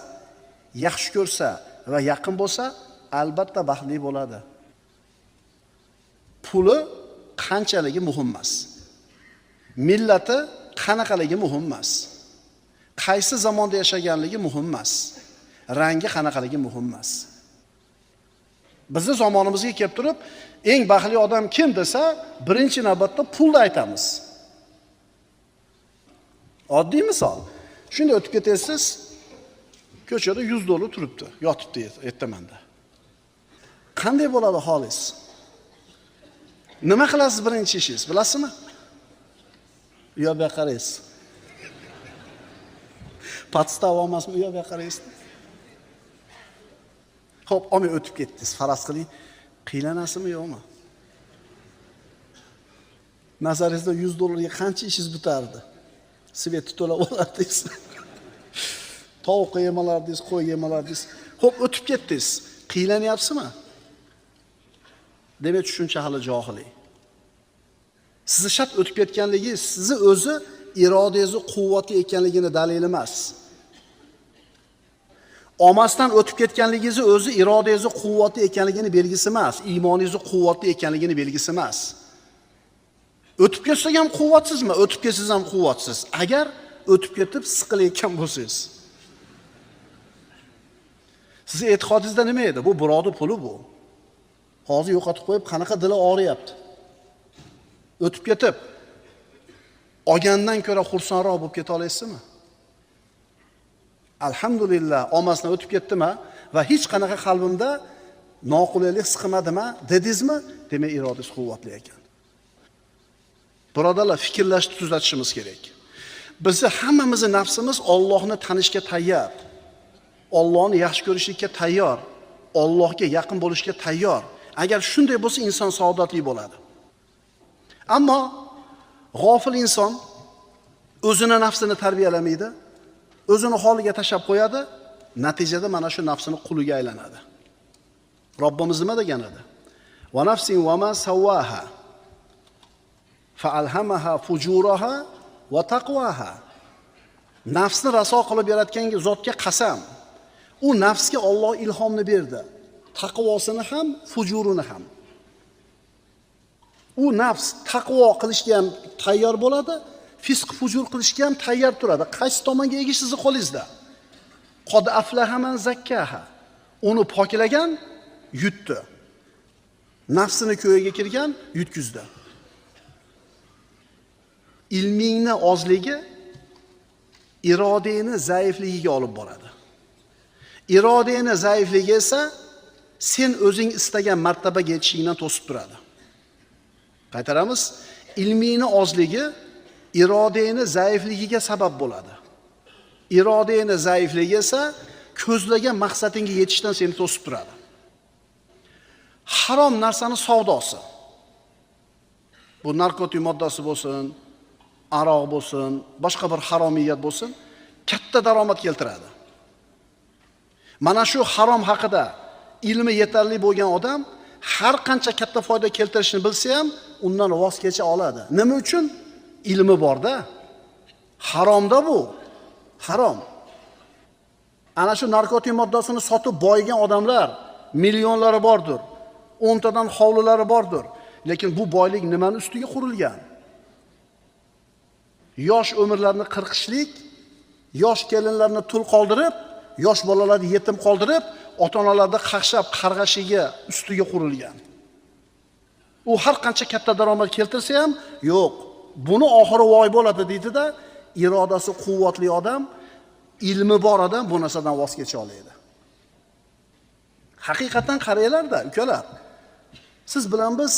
yaxshi ko'rsa va yaqin bo'lsa, albatta baxtli bo'ladi. Puli qanchaligi muhim emas. Millati qanaqaligi muhim emas. Qaysi zamonda yashaganligi muhim emas. Rangi qanaqaligi muhim emas. Bizni zamonimizga kelib turib, eng baxtli odam kim desa, birinchi navbatda pulni aytamiz. Oddiy misol. Shunday o'tib ketasiz, ko'chada $100 turibdi, yotibdi ertamanda. Qanday bo'ladi holingiz? Nima qilasiz birinchi ishingiz, bilasizmi? U yoq bu yoqqa qaraysiz. Podstava olmasmi, u yoq bu yoqqa qaraysiz. Xo'p, olmay o'tib ketdingiz. Faraz qiling, qiylanasizmi yo'qmi? Nazaringizda $100 qancha ishingiz bitardi? Svetni to'lab olardingiz. Tovuq yemalardingiz, qo'y yemalardingiz. Xo'p, o'tib ketdingiz. Qiylanyapsizmi? Demak, tushuncha hali johiliy. Sizni shart o'tib ketganligi sizni o'zi irodangizni quvvatli ekanligini dalili emas. Olmasdan o'tib ketganligingizni o'zi irodangizni quvvatli ekanligini belgisi emas, iymoningizni quvvatli ekanligini belgisi emas. O'tib ketsak ham quvvatsizmi? O'tib ketsangiz ham quvvatsiz. Agar o'tib ketib siqilayotgan bo'lsangiz. Sizni e'tiqodingizda nima edi? Bu birovning puli bu. Hozir yo'qotib qo'yib qanaqa dili og'riyapti. O'tib ketib olgandan ko'ra xursandroq bo'lib keta olasizmi? Alhamdulillah, olmasdan o'tib ketdimi va hech qanaqa qalbimda noqulaylik his qilmadimi dedingizmi? Demak, irodangiz quvvatli ekan. Birodarlar, fikrlashni tuzatishimiz kerak. Bizni hammamizni nafsimiz Allohni tanishga tayyor. Allohni yaxshi ko'rishlikka tayyor. Allohga yaqin bo'lishga tayyor. Agar shunday bo'lsa, inson saodatli bo'ladi. Ammo g'ofil inson o'zini nafsini tarbiyalamaydi, o'zini holiga tashab qo'yadi, natijada mana shu nafsini quliga aylanadi. Robbimiz nima degan edi? Va nafsin va ma sawwaha fa alhamaha fujuraha va taqwaha. Nafsni raso qilib yaratgan zotga qasam. U nafsga Alloh ilhomni berdi. Taqvosini ham, fujurini ham. U nafs taqvo qilishga ham tayyor bo'ladi, fisq fujur qilishga ham tayyor turadi. Qaysi tomonga egish sizni qo'lingizda. Qod aflaha man zakkaha. Uni poklagan yutdi. Nafsini ko'yiga kirgan yutkizdi. Ilmingni ozligi irodangni zaifligiga olib boradi. Irodangni zaifligi esa sen o'zing istagan martabaga yetishingdan to'sib turadi. Qaytaramiz, ilmingni ozligi irodangni zaifligiga sabab bo'ladi. Irodangni zaifligi esa ko'zlagan maqsadingga yetishdan seni to'sib turadi. Harom narsani savdosi. Bu narkotik moddasi bo'lsin, aroq bo'lsin, boshqa bir haromiyat bo'lsin, katta daromad keltiradi. Mana shu harom haqida ilmi yetarli bo'lgan odam har qancha katta foyda keltirishini bilsa ham undan voz kecha oladi. Nima uchun? Ilmi borda. Haromda bu. Harom. Ana shu narkotik moddasini sotib boyigan odamlar millionlari bordir. 10 tadan hovlilari bordir. Lekin bu boylik nimani ustiga qurilgan? Yosh umrlarni qirqishlik, yosh kelinlarni tul qoldirib, yosh bolalarni yetim qoldirib, ota-onalarni qaqshab qarg'ashiga ustiga qurilgan. U har qancha katta daromad keltirsa ham, yo'q, buni oxiri voy bo'ladi deydi-da, irodasi quvvatli odam, ilmi bor odam bu narsadan voz kecha oladi. Haqiqatan qaranglar-da, ukalar. Siz bilan biz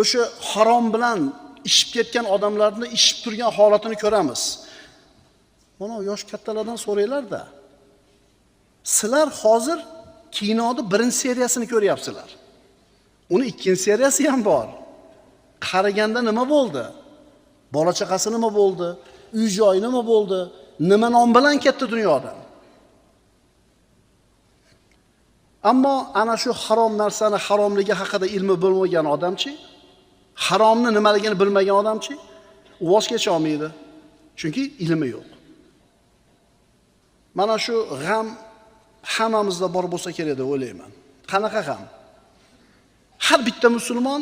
o'sha harom bilan ishib ketgan odamlarni ishib turgan holatini ko'ramiz. Mana yosh kattalardan so'ranglar-da. Sizlar hozir kinoni birinchi seriyasini ko'ryapsizlar. Uni ikkinchi seriyasi ham bor. Qaraganda nima bo'ldi? Bola chaqasi nima bo'ldi? Uy joyi nima bo'ldi? Nima nom bilan ketdi dunyodan? Ammo ana shu harom narsani haromligi haqida ilmi bo'lmagan odamchi, haromni nimaligini bilmagan odamchi voz kecha olmaydi. Chunki ilmi yo'q. Mana shu g'am hammamizda bor bo'lsa kerak deb o'ylayman. Qanaqa g'am? Har bitta musulmon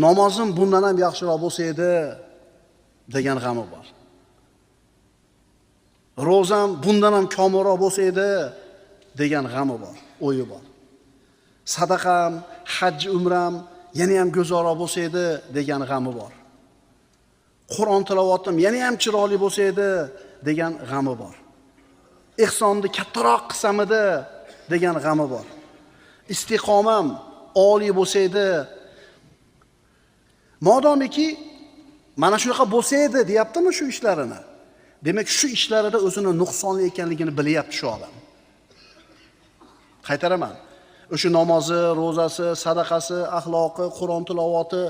namozim bundan ham yaxshiroq bo'lsa edi degan g'ami bor. Ro'zam bundan ham komilroq bo'lsa edi degan g'ami bor, o'yi bor. Sadaqam, haj, umram yana ham go'zalroq bo'lsa edi degan g'ami bor. Qur'on tilovatim yana ham chiroyli bo'lsa edi degan g'ami bor. Ihsonni kattaroq qilsam edi degan g'ami bor. Istiqomam oliy bo'lsa edi. Modomiki mana shunaqa bo'lsa edi deyaptimi shu ishlarini? Demak, shu ishlarida o'zini nuqsonli ekanligini bilyapti shu odam. Qaytaraman. O'sha namozi, ro'zasi, sadaqasi, axloqi, Qur'on tilovati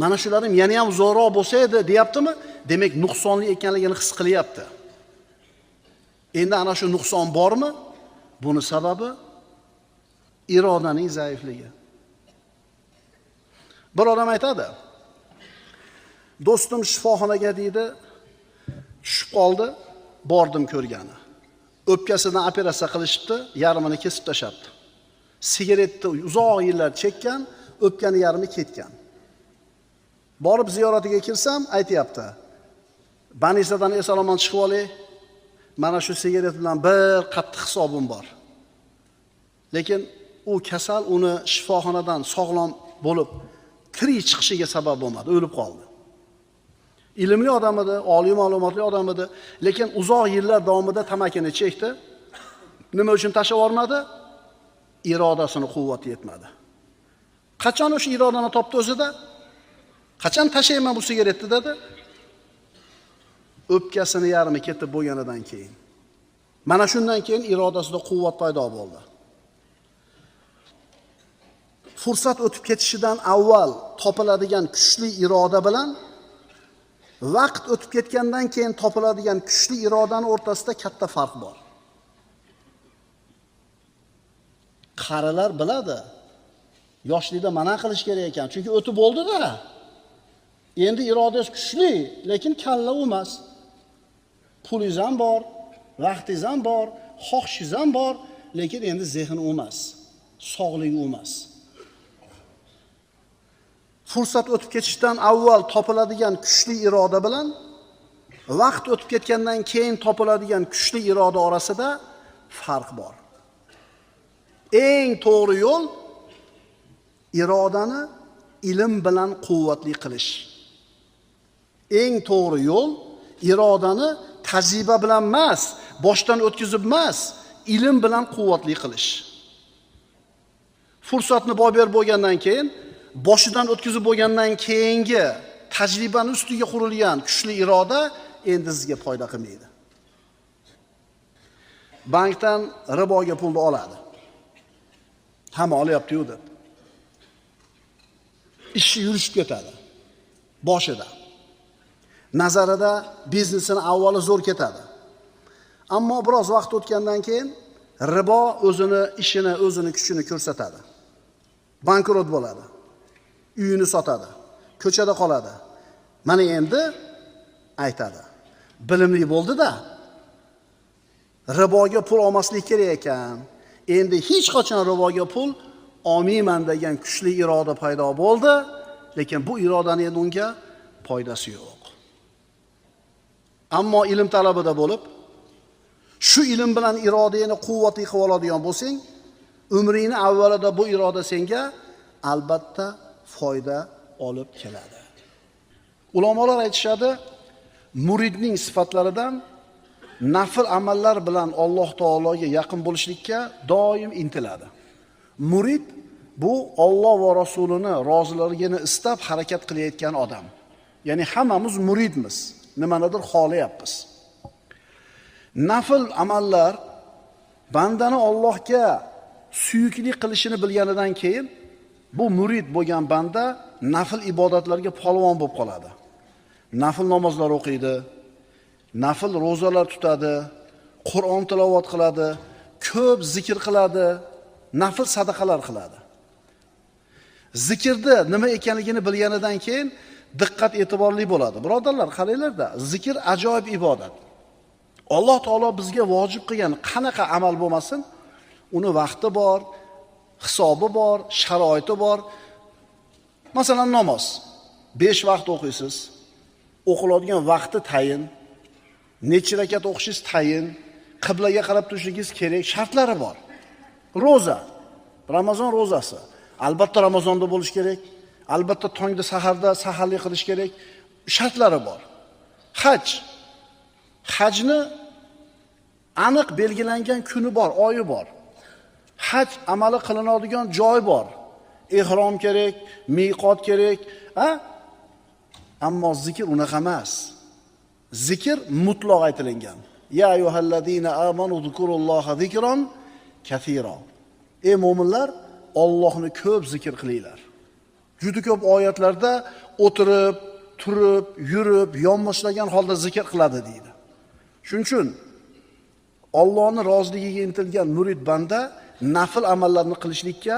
mana shularning yana ham zo'rroq bo'lsa edi deyaptimi? Demak, nuqsonli ekanligini his qilyapti. Endi ana shu nuqson bormi? Buni sababi irodaning zaifligi. Bir odam aytadi: Do'stim shifoxonaga deydi, tushib qoldi, bordim ko'rgani. O'pkasidan operatsiya qilishibdi, yarmini kesib tashlabdi. Sigaretni uzoq yillar chekkan, o'pkani yarmi ketgan. Borib ziyoratiga kirsam, aytayapti. Banisadan eson-omon chiqib olay. Mana shu sigaret bilan bir qattiq hisobim bor. Lekin u kasal uni shifoxonadan sog'lom bo'lib tirik chiqishiga sabab bo'lmadi, o'lib qoldi. Ilmli odam edi, oliy ma'lumotli odam edi, lekin uzoq yillar davomida tamakini chekdi. Nima uchun tashlab yubormadi? Irodasini quvvati yetmadi. Qachon o'sha irodani topdi o'zida? Qachon tashlayman bu sigaretni dedi? O'pkasini yarmi ketib bo'lganidan keyin. Mana shundan keyin irodasida quvvat paydo bo'ldi. Fursat o'tib ketishidan avval topiladigan kuchli iroda bilan vaqt o'tib ketgandan keyin topiladigan kuchli irodaning o'rtasida katta farq bor. Qarilar biladi, yoshlikda mana qilish kerak ekan, chunki o'tib bo'ldi-da. Endi irodangiz kuchli, lekin kalla emas. Pulingiz ham bor, vaqtingiz ham bor, xohishingiz ham bor, lekin endi zehn emas, sog'ligi emas. Fursat o'tib ketishdan avval topiladigan kuchli iroda bilan vaqt o'tib ketgandan keyin topiladigan kuchli iroda orasida farq bor. Eng to'g'ri yo'l irodani ilm bilan quvvatli qilish. Eng to'g'ri yo'l irodani tajriba bilan emas, boshdan o'tkazib emas, ilm bilan quvvatli qilish. Fursatni boy berib bo'lgandan keyin, boshidan o'tkazib bo'lgandan keyingi tajribani ustiga qurilgan kuchli iroda endi sizga foyda qilmaydi. Bankdan riboga pulni oladi. Hamma olyapti-yu deb. Ishi yurishib ketadi. Boshida. Nazarida biznesini avvali zo'r ketadi. Ammo biroz vaqt o'tgandan keyin ribo o'zini ishini, o'zini kuchini ko'rsatadi. Bankrot bo'ladi. Uyini sotadi, ko'chada qoladi. Mana endi aytadi. Bilimli bo'ldi-da. Riboga pul olmaslik kerak ekan. Endi hech qachon riboga pul olmayman degan kuchli iroda paydo bo'ldi, lekin bu irodani endi unga foydasi yo'q. Ammo ilm talabida bo'lib, shu ilm bilan irodangni quvvatli qilib oladigan bo'lsang, umringni avvalida bu iroda senga albatta foyda olib keladi. Ulamolar aytishadi, muridning sifatlaridan nafl amallar bilan Alloh taologa yaqin bo'lishlikka doim intiladi. Murid bu Alloh va Rasulini roziligini istab harakat qilayotgan odam. Ya'ni hammamiz muridmiz, nimanidir xohlayapmiz. Nafl amallar bandani Allohga suyukli qilishini bilganidan keyin bu murid bo'lgan banda nafl ibodatlarga polvon bo'lib qoladi. Nafl namozlar o'qiydi, nafl ro'zalar tutadi, Qur'on tilovat qiladi, ko'p zikr qiladi, nafl sadaqalar qiladi. Zikrda nima ekanligini bilganidan keyin diqqat e'tiborli bo'ladi. Birodarlar, qaranglarda, zikr ajoyib ibodat. Alloh taolo bizga vojib qilgan qanaqa amal bo'lmasin, uni vaqti bor, hisobi bor, sharoiti bor. Masalan, namoz 5 vaqt o'qiysiz. O'qiladigan vaqti tayin, necha rakat o'qishingiz tayin, qiblaga qarab turishingiz kerak, shartlari bor. Roza, Ramazon rozasi. Albatta Ramazonda bo'lish kerak, albatta tongda saharda saharlik qilish kerak, shartlari bor. Haj. Hajni aniq belgilangan kuni bor, oyi bor. Haj amali qilinadigan joy bor. Ihrom kerak, miqot kerak, ha? Ammo zikr unaqa emas. Zikr mutlaq aytilingan. Ya ayyuhallazina amanu zikrulloha zikron kathira. Ey mo'minlar, Allohni ko'p zikr qilinglar. Juda ko'p oyatlarda o'tirib, turib, yurib, yonboshlagan holda zikr qiladi deydi. Shuning uchun Allohning roziligiga intilgan murid banda nafl amallarni qilishlikka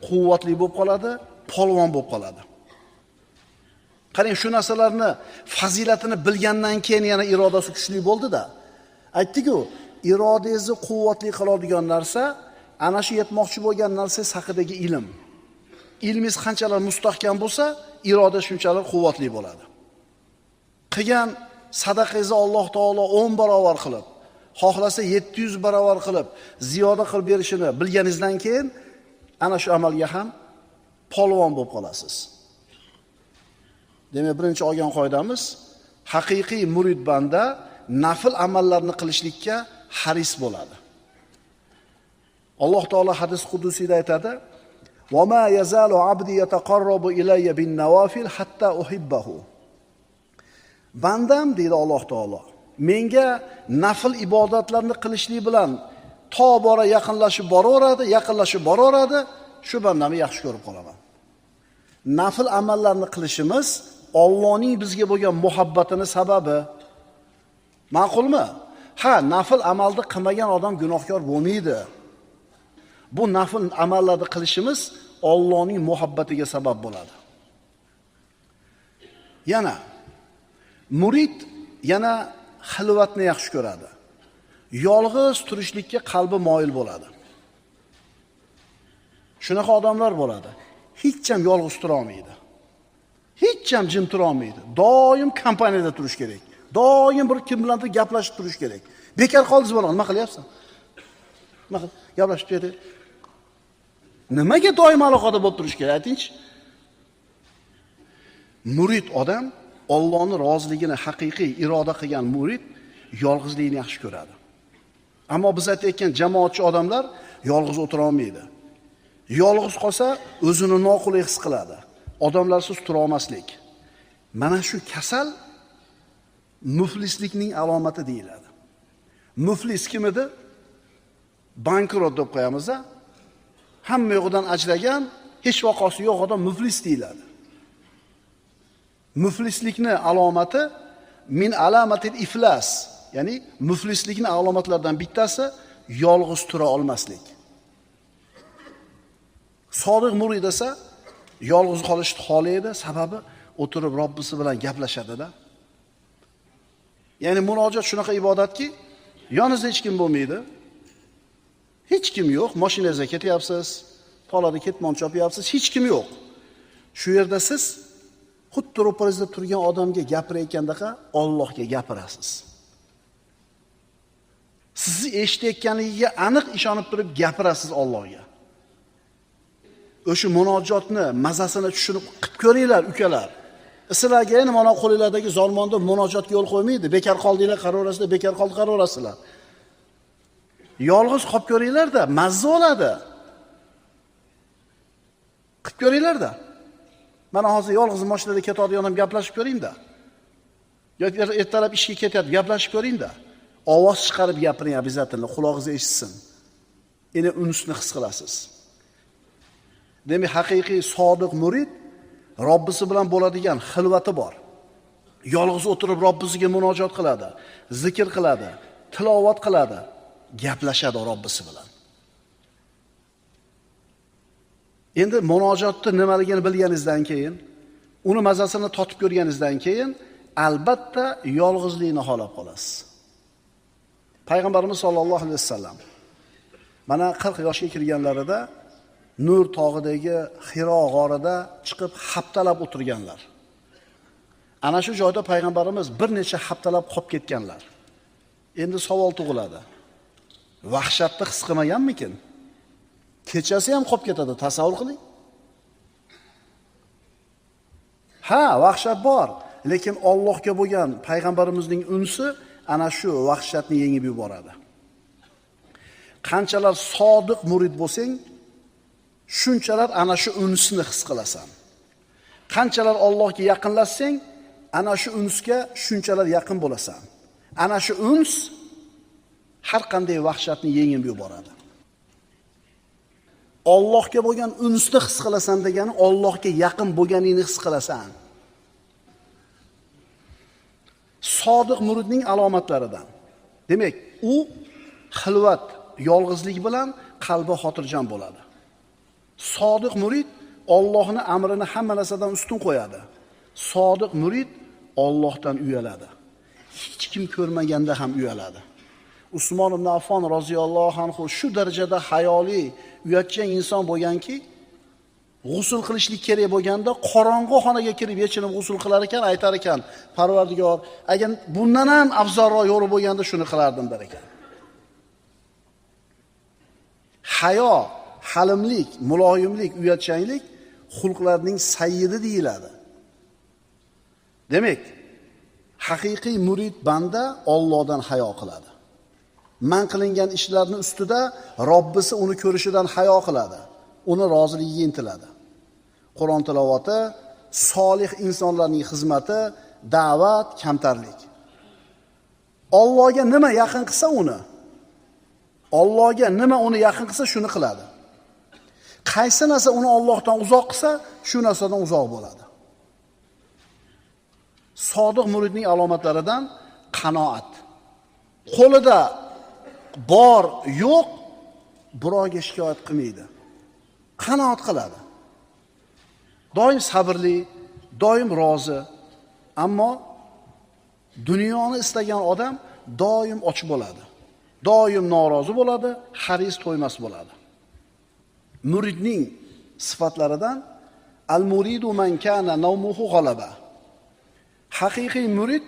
quvvatli bo'lib qoladi, polvon bo'lib qoladi. Qarang, shu narsalarni fazilatini bilgandan keyin yana irodasi kuchli bo'ldi-da. Aytdik-ku, irodangizni quvvatli qiladigan narsa ana shu yetmoqchi bo'lgan narsangiz haqidagi ilm. Ilmingiz qanchalar mustahkam bo'lsa, iroda shunchalar quvvatli bo'ladi. Qilgan sadaqangizni Alloh taolo 10 barobar qilib, xohlasa 700 barobar qilib, ziyoda qilib berishini bilganingizdan keyin ana shu amalga ham polvon bo'lib qolasiz. Demak, birinchi olgan qoidamiz, haqiqiy murid banda nafl amallarni qilishlikka haris bo'ladi. Alloh taolo hadis qudusiyda aytadi: "Va ma yazalu abdi yataqarrabu ilayya bin nawafil hatta uhibbahu." Bandam, deydi Alloh taolo, menga nafl ibodatlarni qilishlik bilan tobora yaqinlashib boraveradi, yaqinlashib boraveradi, shu bandamni yaxshi ko'rib qolaman. Nafl amallarni qilishimiz Allohning bizga bo'lgan muhabbatini sababi. Ma'qulmi? Ha, nafl amalni qilmagan odam gunohkor bo'lmaydi. Bu nafl amallarni qilishimiz Allohning muhabbatiga sabab bo'ladi. Yana murid yana xilvatni yaxshi ko'radi. Yolg'iz turishlikka qalbi moyil bo'ladi. Shunaqa odamlar bo'ladi. Hech ham yolg'iz tura olmaydi. Hech ham jim tura olmaydi. Doim kompaniyada turish kerak. Doim bir kim bilandir gaplashib turish kerak. Bekor qoldingiz bola, nima qilyapsan? Nima qil? Gaplashib turadi. Nimaga doim aloqada bo'lib turish kerak, aytingchi? Murid odam Allohning roziligini haqiqiy iroda qilgan murid yolg'izlikni yaxshi ko'radi. Ammo biz aytayotgan jamoatchi odamlar yolg'iz o'tira olmaydi. Yolg'iz qolsa o'zini noqulay his qiladi. Odamlarsiz tura olmaslik. Mana shu kasal muflislikning alomati deyiladi. Muflis kim edi? Bankrot deb qo'yamiz-a. Hamma yo'g'idan ajragan, hech vaqosi yo'q odam muflis deyiladi. Muflislikni alomati min alamatil iflas, ya'ni muflislikning alomatlaridan bittasi yolg'iz tura olmaslik. Sodiq murid esa yolg'iz qolishni xohlaydi, sababi o'tirib Robbisi bilan gaplashadi-da. Ya'ni munojat shunaqa ibodatki, yoningizda hech kim bo'lmaydi. Hech kim yo'q, mashinangizda ketyapsiz, tolada ketmon chopyapsiz, hech kim yo'q. Shu yerda siz xuddi ro'paringizda turgan odamga gapirayotgandaqa Allohga gapirasiz. Sizni eshitayotganligiga aniq ishonib turib gapirasiz Allohga. O'sha munojotni mazasini tushunib qilib ko'ringlar, ukalar. Sizlarga endi mana qo'linglardagi zormonda munojotga yo'l qo'ymaydi. Bekor qoldinglar, qaraverasizlar, bekor qoldi, qaraverasizlar. Yolg'iz qolib ko'ringlar-da, mazza oladi. Qilib ko'ringlar-da. Mana hozir yolg'iz mashinada ketadigan odam gaplashib ko'ring-da. Yoki ertalab ishga ketyapti, gaplashib ko'ring-da. Ovoz chiqarib gapiring, обязательно, qulog'ingiz eshitsin. Endi unsni his qilasiz. Demak, haqiqiy sodiq murid Robbisi bilan bo'ladigan xilvati bor. Yolg'iz o'tirib Robbisiga munojat qiladi, zikr qiladi, tilovat qiladi, gaplashadi Robbisi bilan. Endi munojatni nimaligini bilganingizdan keyin, uni mazasini totib ko'rganingizdan keyin albatta yolg'izlikni xohlab qolasiz. Payg'ambarimiz sollallohu alayhi vasallam mana 40 yoshga kirganlarida Nur tog'idagi Xiro g'orida chiqib haftalab o'tirganlar. Ana shu joyda payg'ambarimiz bir necha haftalab qolib ketganlar. Endi savol tug'iladi. Vahshatni his qilmaganmikin? Kechasi ham qolib ketadi, tasavvur qiling. Ha, vahshat bor, lekin Allohga bo'lgan payg'ambarimizning unsi ana shu vahshatni yengib yuboradi. Qanchalar sodiq murid bo'lsang, shunchalar ana shu unsni his qilasan. Qanchalar Allohga yaqinlashsang, ana shu unsga shunchalar yaqin bo'lasan. Ana shu uns har qanday vahshatni yengib yuboradi. Allohga bo'lgan unsni his qilasan degani Allohga yaqin bo'lganingni his qilasan. Sodiq muridning alomatlaridan. Demak, u xilvat, yolg'izlik bilan qalbi xotirjam bo'ladi. Sodiq murid Allohning amrini hamma narsadan ustun qo'yadi. Sodiq murid Allohdan uyaladi. Hech kim ko'rmaganda ham uyaladi. Usmon ibn Affon roziyallohu anhu shu darajada hayoli, uyatchan inson bo'lganki, g'usl qilishlik kerak bo'lganda qorong'u xonaga kirib yechinib g'usl qilar ekan, aytar ekan: "Parvardigor, agar bundan ham afzalroq yo'li bo'lganda shuni qilardim" der ekan. Hayo, halimlik, muloyimlik, uyatchanglik xulqlarning sayyidi deyiladi. Demak, haqiqiy murid banda Allohdan hayo qiladi. Man qilingan ishlarning ustida Robbisi uni ko'rishidan hayo qiladi. Uni roziligiga intiladi. Qur'on tilovati, solih insonlarning xizmati, da'vat, kamtarlik. Allohga nima yaqin qilsa uni, Allohga nima uni yaqin qilsa shuni qiladi. Qaysi narsa uni Allohdan uzoq qilsa, shu narsadan uzoq bo'ladi. Sodiq muridning alomatlaridan qanoat. Qo'lida bor, yo'q, birovga shikoyat qilmaydi. Qanoat qiladi. Doim sabrli, doim rozi. Ammo dunyoni istagan odam doim och bo'ladi. Doim norozi bo'ladi, haris to'ymas bo'ladi. Muridning sifatlaridan al-muridu man kana nawmuhu g'alaba. Haqiqiy murid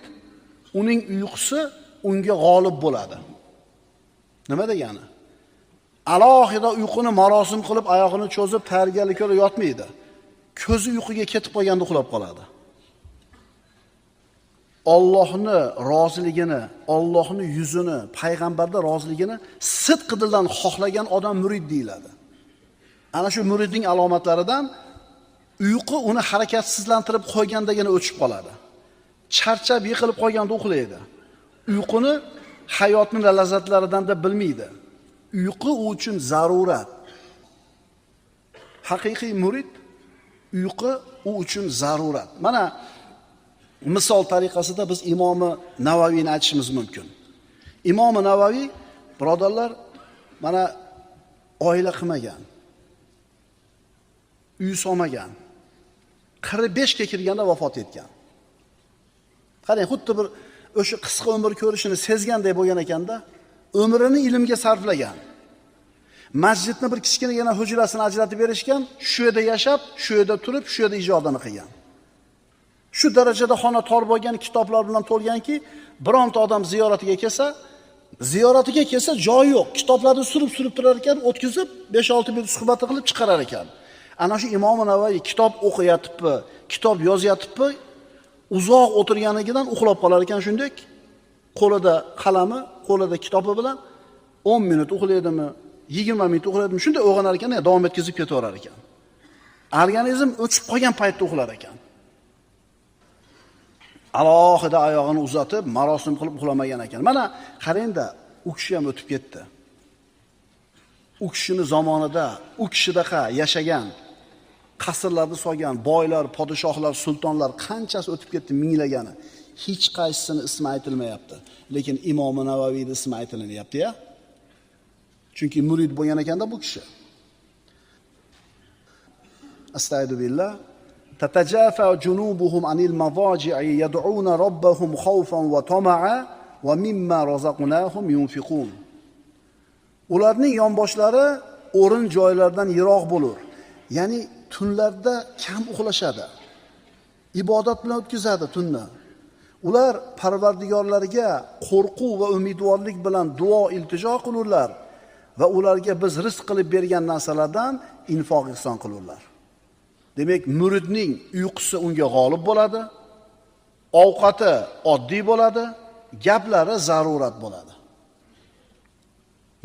uning uyqusi unga g'olib bo'ladi. Nima degani? Alohida uyquni marosim qilib, oyog'ini cho'zib, tayyorgarlik ko'rib yotmaydi. Ko'zi uyquga ketib qolganda uxlab qoladi. Allohni roziligini, Allohning yuzini, payg'ambarning roziligini sidqi dildan xohlagan odam murid deyiladi. Ana shu muridning alomatlaridan uyqu uni harakatsizlantirib qo'ygandagina o'chib qoladi. Charchab yiqilib qolganda uxlaydi. Uyquni hayotning lazzatlaridan da bilmaydi. Uyqu u uchun zarurat. Haqiqiy murid uyqu u uchun zarurat. Mana misol tariqasida biz Imomi Navaviyni aytishimiz mumkin. Imomi Navaviy, birodarlar, mana oila qilmagan. Uy solmagan. 45 ga kirganda vafot etgan. Qarang, xuddi bir o'sha qisqa umr ko'rishini sezganday bo'lgan ekanda, umrini ilmga sarflagan. Masjidni bir kichkinagina hujrasini ajratib berishgan, shu yerda yashab, shu yerda turib, shu yerda ijodini qilgan. Shu darajada xona tor bo'lgan, kitoblar bilan to'lganki, bironta odam ziyoratiga kelsa, joyi yo'q. Kitoblarni surib-surib turar ekan, o'tkazib 5-6 minut suhbat qilib chiqarar ekan. Ana shu Imom Navoiy kitob o'qiyatibdi, kitob yozyapti, uzoq o'tirganidan uxlab qolar ekan shunday. Qo'lida qalami, qo'lida kitobi bilan 10 minut uxlaydimi, 20 minut uxlaydimi, shunday uyg'onar ekan, davom etkazib ketaverar ekan. Organizm o'chib qolgan paytda uxlar ekan. Alohida oyog'ini uzatib, marosim qilib uxlamagan ekan. Mana qarangda, u kishi ham o'tib ketdi. U kishini zamonida, u kishidaqa yashagan, qasrlarni solgan boylar, podshohlar, sultonlar qanchasi o'tib ketdi, minglagani. Hech qaysisini ismi aytilmayapti. Lekin Imom Navaviyning ismi aytilyapti-ya. Chunki murid bo'lgan ekanda bu kishi. Astagfiru billah. Tatajafa junubuhum anil madaji'i yad'una robbahum khawfan va tama'a va mimma razaqnahum yunfiqun. Ularning yonboshlari o'rin joylardan yiroq bo'lur. Ya'ni tunlarda kam uxlashadi. Ibodat bilan o'tkazadi tunni. Ular Parvardigorlariga qo'rquv va umidvorlik bilan duo iltijo qilurlar va ularga biz rizq qilib bergan narsalardan infoq ihson qilurlar. Demak, muridning uyqusi unga g'olib bo'ladi, ovqati oddiy bo'ladi, gaplari zarurat bo'ladi.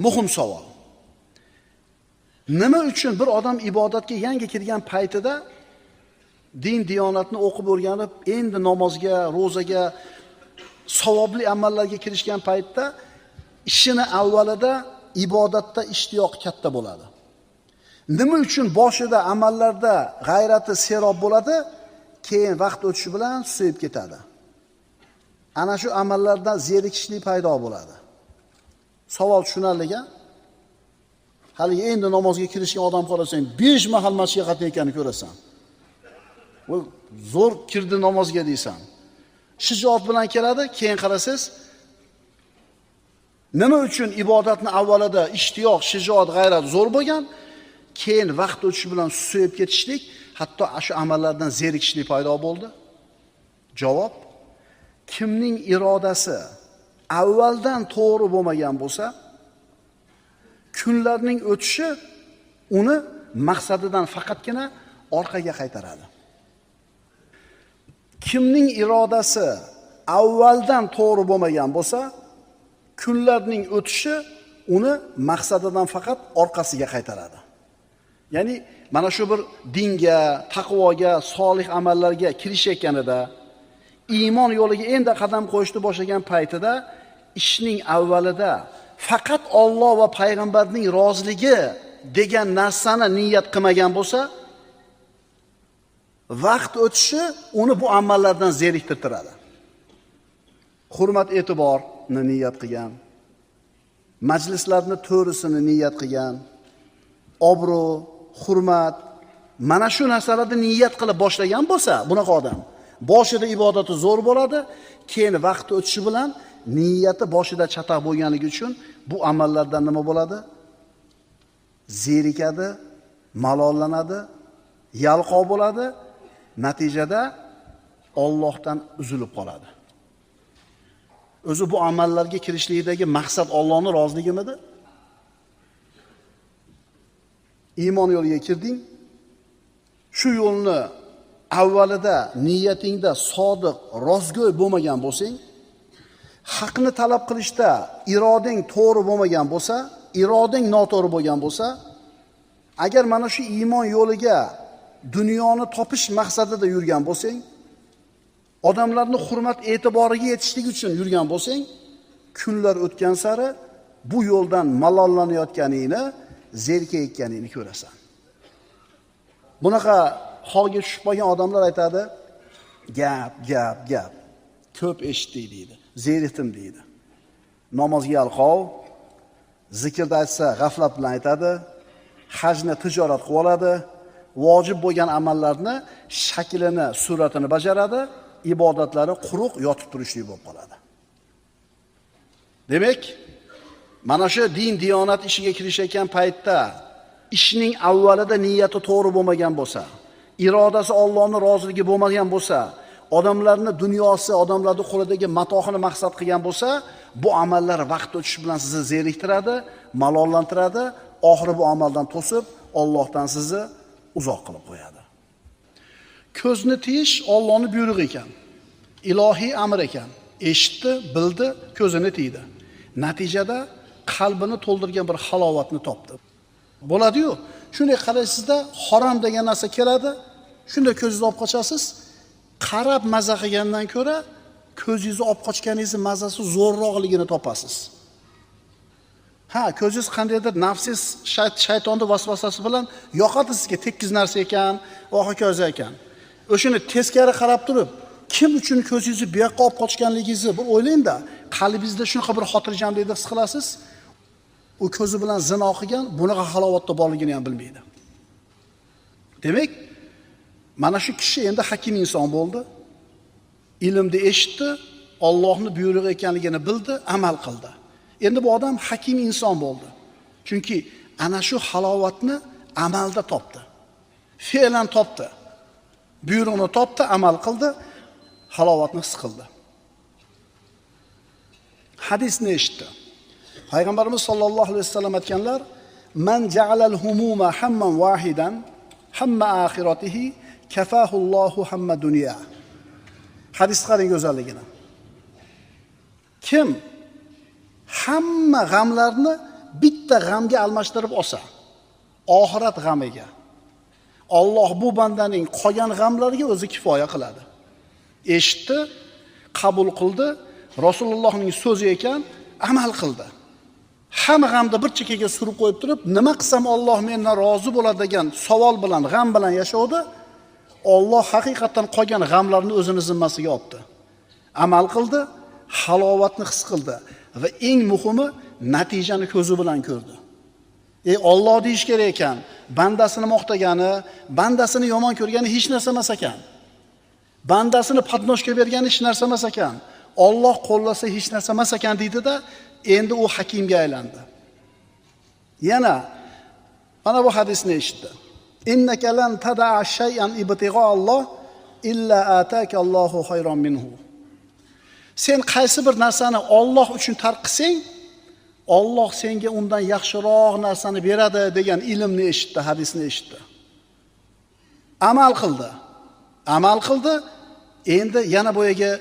Muhim savol. Nima uchun bir odam ibodatga yangi kirgan paytida din diyonatni o'qib o'rganib, endi namozga, ro'zaga, savobli amallarga kirishgan paytda ishini avvalida ibodatda ishtiyoq katta bo'ladi? Nima uchun boshida amallarda g'ayrati serob bo'ladi, keyin vaqt o'tishi bilan susayib ketadi? Ana shu amallardan zerikishlik paydo bo'ladi. Savol tushunarli-ku? Hali endi namozga kirishgan odam qarasang, 5 mahal masjidga qatnayotganini ko'rasan. Zo'r kirdi namozga deysan. Shijoat bilan keladi, keyin qarasangiz nima uchun ibodatni avvalida ishtiyoq, shijoat, g'ayrat zo'r bo'lgan, keyin vaqt o'tishi bilan susayib ketishlik, hatto shu amallardan zerikishlik paydo bo'ldi? Javob: kimning irodasi avvaldan to'g'ri bo'lmagan bo'lsa, kunlarning o'tishi uni maqsadidan faqatgina orqaga qaytaradi. Kimning irodasi avvaldan to'g'ri bo'lmagan bo'lsa, kunlarning o'tishi uni maqsadidan faqat orqasiga qaytaradi. Ya'ni mana shu bir dinga, taqvoga, solih amallarga kirishayotganida, iymon yo'liga endi qadam qo'yishni boshlagan paytida ishning avvalida faqat Alloh va payg'ambarning roziligi degan narsani niyat qilmagan bo'lsa, vaqt o'tishi uni bu amallardan zeriktiradi. Hurmat e'tiborni niyat qilgan, majlislarni to'risini niyat qilgan, obro', hurmat, mana shu narsalarni niyat qilib boshlagan bo'lsa, bunaqa odam boshida ibodati zo'r bo'ladi, keyin vaqt o'tishi bilan niyati boshida chataq bo'lganligi uchun bu amallardan nima bo'ladi? Zerikadi, malollanadi, yalqov bo'ladi, natijada Allohdan uzilib qoladi. O'zi bu amallarga kirishlikdagi maqsad Allohning roziligimidi? Iymon yo'liga kirding, shu yo'lni avvalida niyatingda sodiq, rostgo'y bo'lmagan bo'lsang, haqni talab qilishda irodang to'g'ri bo'lmagan bo'lsa, irodang noto'g'ri bo'lgan bo'lsa, agar mana shu iymon yo'liga dunyoni topish maqsadida yurgan bo'lsang, odamlarni hurmat e'tiboriga yetishlik uchun yurgan bo'lsang, kunlar o'tgan sari bu yo'ldan malollanayotganingni, zerikayotganingni ko'rasan. Bunaqa holga tushib qolgan odamlar aytadi, gap, gap, gap. Ko'p eshitdik deydi, zerikdim deydi. Namozga yalqov, zikrda aytsa g'aflat bilan aytadi, hajni tijorat qilib oladi, vojib bo'lgan amallarni shaklini, suratini bajaradi, ibodatlari quruq yotib turishlik bo'lib qoladi. Demak, mana shu din diyonat ishiga kirishayotgan paytda ishning avvalida niyati to'g'ri bo'lmagan bo'lsa, irodasi Allohning roziligi bo'lmagan bo'lsa, odamlarning dunyosi, odamlarning qo'lidagi matohini maqsad qilgan bo'lsa, bu amallar vaqt o'tishi bilan sizni zeriktiradi, malollantiradi, oxiri bu amaldan to'sib, Allohdan sizni uzoq qilib qo'yadi. Ko'zni tiyish Allohning buyrug'i ekan. Ilohiy amr ekan. Eshitdi, bildi, ko'zini tiydi. Natijada qalbini to'ldirgan bir halovatni topdi. Bo'ladi-yu, shunday qaraysizda harom degan narsa keladi, shunda ko'zingizni olib qochasiz. Qarab maza qilgandan ko'ra ko'zingizni olib qochganingizni mazasi zo'rroqligini topasiz. Ha, ko'zingiz qandaydir nafsingiz shaytonning vasvasasi bilan yoqadi sizga tekkiz narsa ekan, va hokazo ekan. O'shani teskari qarab turib, kim uchun ko'zingizni bu yoqqa olib qochganligingizni bir o'ylang-da, qalbingizda shunaqa bir xotirjamlikni his qilasiz. U ko'zi bilan zino qilgan, bunaqa halovatda borligini ham bilmaydi. Demak, mana shu kishi endi hakim inson bo'ldi. Ilmni eshitdi, Allohning buyrug'i ekanligini bildi, amal qildi. Endi bu odam hakim inson bo'ldi. Chunki ana shu halovatni amalda topdi. Fe'lan topdi. Buyruqni topdi, amal qildi, halovatni his qildi. Hadisni eshitdi. Payg'ambarimiz sollallohu alayhi vasallam aytganlar: "Man ja'alal humuma hamman wahidan, hamma axiratihi kafahullohu hamma dunya." Hadis qarang go'zalligini. Kim hamma g'amlarni bitta g'amga almashtirib olsa, oxirat g'amiga, Alloh bu bandaning qolgan g'amlariga o'zi kifoya qiladi. Eshitdi, qabul qildi, Rasulullohning so'zi ekan, amal qildi. Hamma g'amni bir chekkaga surib qo'yib turib, nima qilsam Alloh mendan rozi bo'ladi degan savol bilan, g'am bilan yashavdi. Alloh haqiqatan qolgan g'amlarni o'zini zimmasiga oldi. Amal qildi, halovatni his qildi va eng muhimi natijani ko'zi bilan ko'rdi. Alloh deyish kerak ekan, bandasini maqtagani, bandasini yomon ko'rgani hech narsa emas ekan. Bandasini podnoshka bergan hech narsa emas ekan. Alloh qo'llasa hech narsa emas ekan deydi-da, endi u hakimga aylandi. Yana mana bu hadisni eshitdi. Innaka lan tada'a shay'an ibtig'a Alloh illa ataka Allohu khayran minhu. Sen qaysi bir narsani Alloh uchun tark qilsang, Alloh senga undan yaxshiroq narsani beradi degan ilmni eshitdi, hadisni eshitdi. Amal qildi. Amal qildi. Endi yana boyaga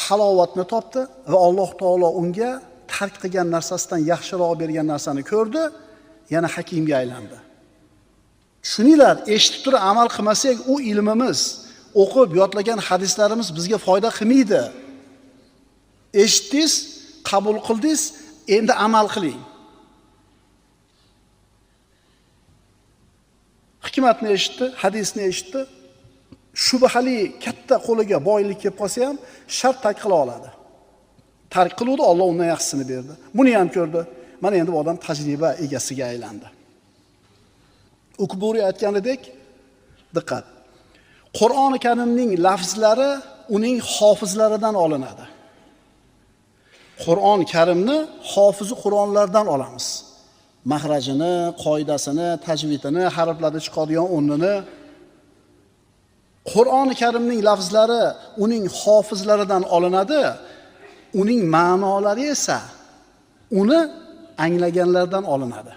halovatni topdi va Alloh taolo unga tark qilgan narsasidan yaxshiroq bergan narsani ko'rdi, yana hakimga aylandi. Tushuninglar, eshitib turib amal qilmasak, u ilmimiz, o'qib yodlagan hadislarimiz bizga foyda qilmaydi. Eshitdingiz, qabul qildingiz, endi amal qiling. Hikmatni eshitdi, hadisni eshitdi. Shubhali katta qo'liga boylik kelib qolsa ham shart tark qila oladi. Tark qiluvdi, Alloh undan yaxshisini berdi. Buni ham ko'rdi. Mana endi bu odam tajriba egasiga aylandi. Ukburi aytganidek, diqqat. Qur'oni Karimning lafzlari uning hofizlaridan olinadi. Qur'on Karimni hofizi Qur'onlardan olamiz. Mahrajini, qoidasini, tajvidini, harflarda chiqadigan o'rnini. Qur'oni Karimning lafzlari uning hofizlaridan olinadi, uning ma'nolari esa uni anglaganlardan olinadi.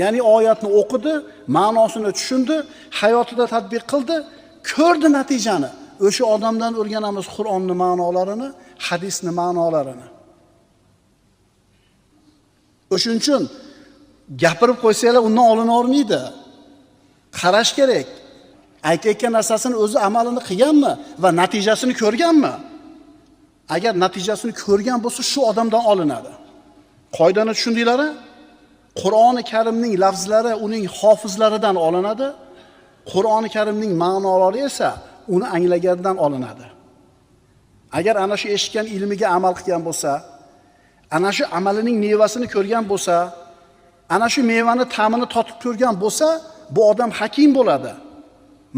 Ya'ni oyatni o'qidi, ma'nosini tushundi, hayotida tatbiq qildi, ko'rdi natijani. O'sha odamdan o'rganamiz Qur'onning ma'nolarini, hadisning ma'nolarini. O'shuning uchun gapirib qo'ysanglar undan olina olmaydi. Qarash kerak. Aytayotgan narsasini o'zi amalini qilganmi va natijasini ko'rganmi? Agar natijasini ko'rgan bo'lsa, shu odamdan olinadi. Qoidani tushundinglar-a? Qur'oni Karimning lafzlari uning hofizlaridan olinadi. Qur'oni Karimning ma'nolari esa uni anglagandan olinadi. Agar ana shu eshitgan ilmiga amal qilgan bo'lsa, ana shu amalining mevasini ko'rgan bo'lsa, ana shu mevani ta'mini totib ko'rgan bo'lsa, bu odam hakim bo'ladi.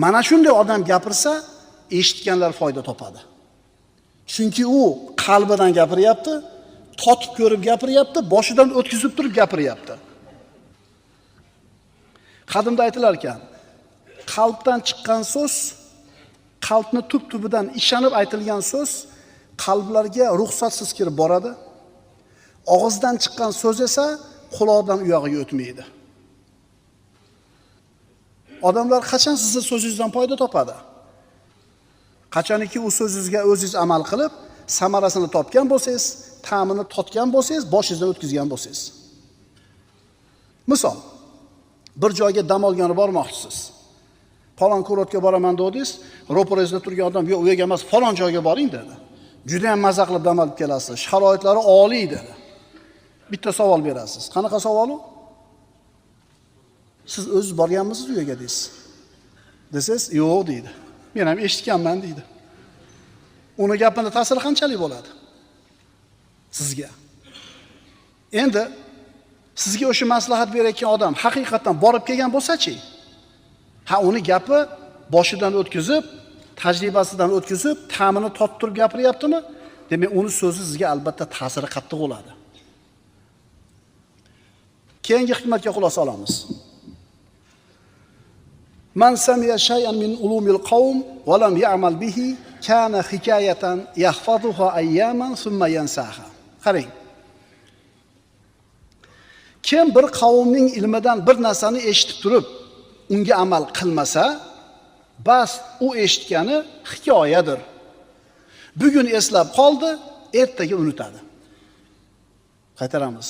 Mana shunday odam gapirsa, eshitganlar foyda topadi. Chunki u qalbidan gapiryapti, totib ko'rib gapiryapti, boshidan o'tkazib turib gapiryapti. Qadimda aytilar ekan, qalbdan chiqqan so'z, qalbni tub-tubidan ishonib aytilgan so'z qalblarga ruxsatsiz kirib boradi. Og'izdan chiqqan so'z esa quloqdan u yog'iga o'tmaydi. Odamlar qachon sizning so'zingizdan foyda topadi? Qachoniki u so'zingizga o'zingiz amal qilib, samarasini topgan bo'lsangiz, ta'mini totgan bo'lsangiz, boshingizdan o'tkazgan bo'lsangiz. Misol, bir joyga dam olgani bormoqchisiz. Falon kurortga boraman dedingiz, ro'parangizda turgan odam, "Yo'q, u yerga emas, falon joyga boring" dedi. Juda ham maza qilib dam olib kelasiz, sharoitlari oliy dedi. Bitta savol berasiz. Qanaqa savol u? Siz o'zingiz borganmisiz u yerga deysiz. Desangiz, "Yo'q" deydi. Men ham eshitganman deydi. Uni gapini ta'siri qanchalik bo'ladi sizga? Endi sizga o'sha maslahat berayotgan odam haqiqatan borib kelgan bo'lsa-chi? Ha, uni gapi boshidan o'tkazib, tajribasidan o'tkazib, ta'mini tottirib gapiryaptimi? Demak, uni so'zi sizga albatta ta'siri qattiq bo'ladi. Keyingi hikmatga xulosa olamiz. Man sami'a shay'an min ulumil qavm va lam ya'mal bihi kana hikayatan yahfazuha ayyaman thumma yansaha. Qarang. Kim bir qavmning ilmidan bir narsani eshitib turib, unga amal qilmasa, bas u eshitgani hikoyadir. Bugun eslab qoldi, ertaga unutadi. Qaytaramiz.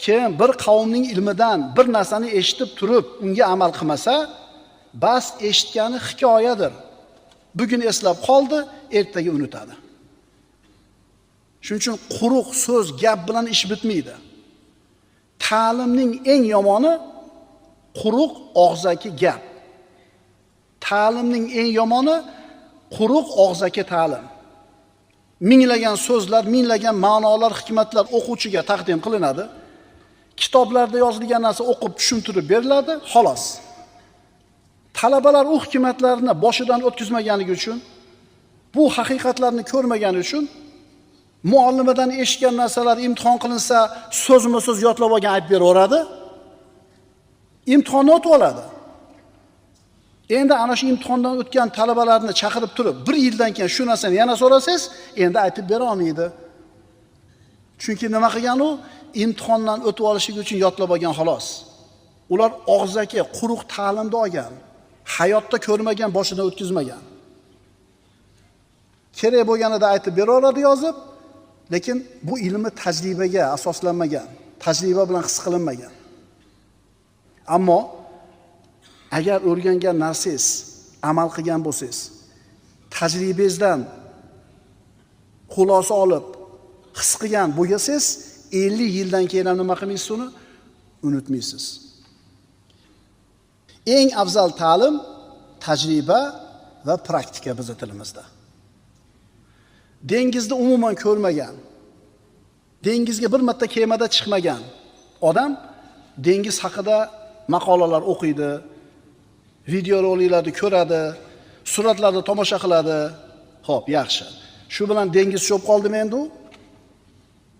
Kim bir qavmning ilmidan bir narsani eshitib turib, unga amal qilmasa, bas eshitgani hikoyadir. Bugun eslab qoldi, ertaga unutadi. Shuning uchun quruq so'z, gap bilan ish bitmaydi. Ta'limning eng yomoni quruq og'zaki gap. Ta'limning eng yomoni quruq og'zaki ta'lim. Minglagan so'zlar, minglagan ma'nolar, hikmatlar o'quvchiga taqdim qilinadi. Kitoblarda yozilgan narsa o'qib tushuntirib beriladi, xolos. Talabalar u hikmatlarni boshidan o'tkazmaganligi uchun, bu haqiqatlarni ko'rmagani uchun muallimidan eshitgan narsalar imtihon qilinsa, so'zma-so'z yodlab olgan aytib beraveradi. Imtihonni o'tib oladi. Endi ana shu imtihondan o'tgan talabalarni chaqirib turib, bir yildan keyin shu narsani yana so'rasangiz, endi aytib bera olmaydi. Chunki nima qilgan u? Imtihondan o'tib olishligi uchun yodlab olgan xolos. Ular og'zaki quruq ta'limni olgan, hayotda ko'rmagan, boshidan o'tkazmagan. Kerak bo'lganida aytib beraveradi yozib, lekin bu ilmi tajribaga asoslanmagan, tajriba bilan his qilinmagan. Ammo agar o'rgangan narsangiz amal qilgan bo'lsangiz, tajribangizdan xulosa olib his qilgan bo'lsangiz, 50 yildan keyin ham nima qilmaysiz uni? Unutmaysiz. Eng afzal ta'lim tajriba va praktika bizning tilimizda. Dengizni umuman ko'rmagan, dengizga bir marta kemada chiqmagan odam dengiz haqida maqolalar o'qiydi, videoroliklarni ko'radi, suratlarni tomosha qiladi. Xo'p, yaxshi. Shu bilan dengiz cho'p qoldimi endi u?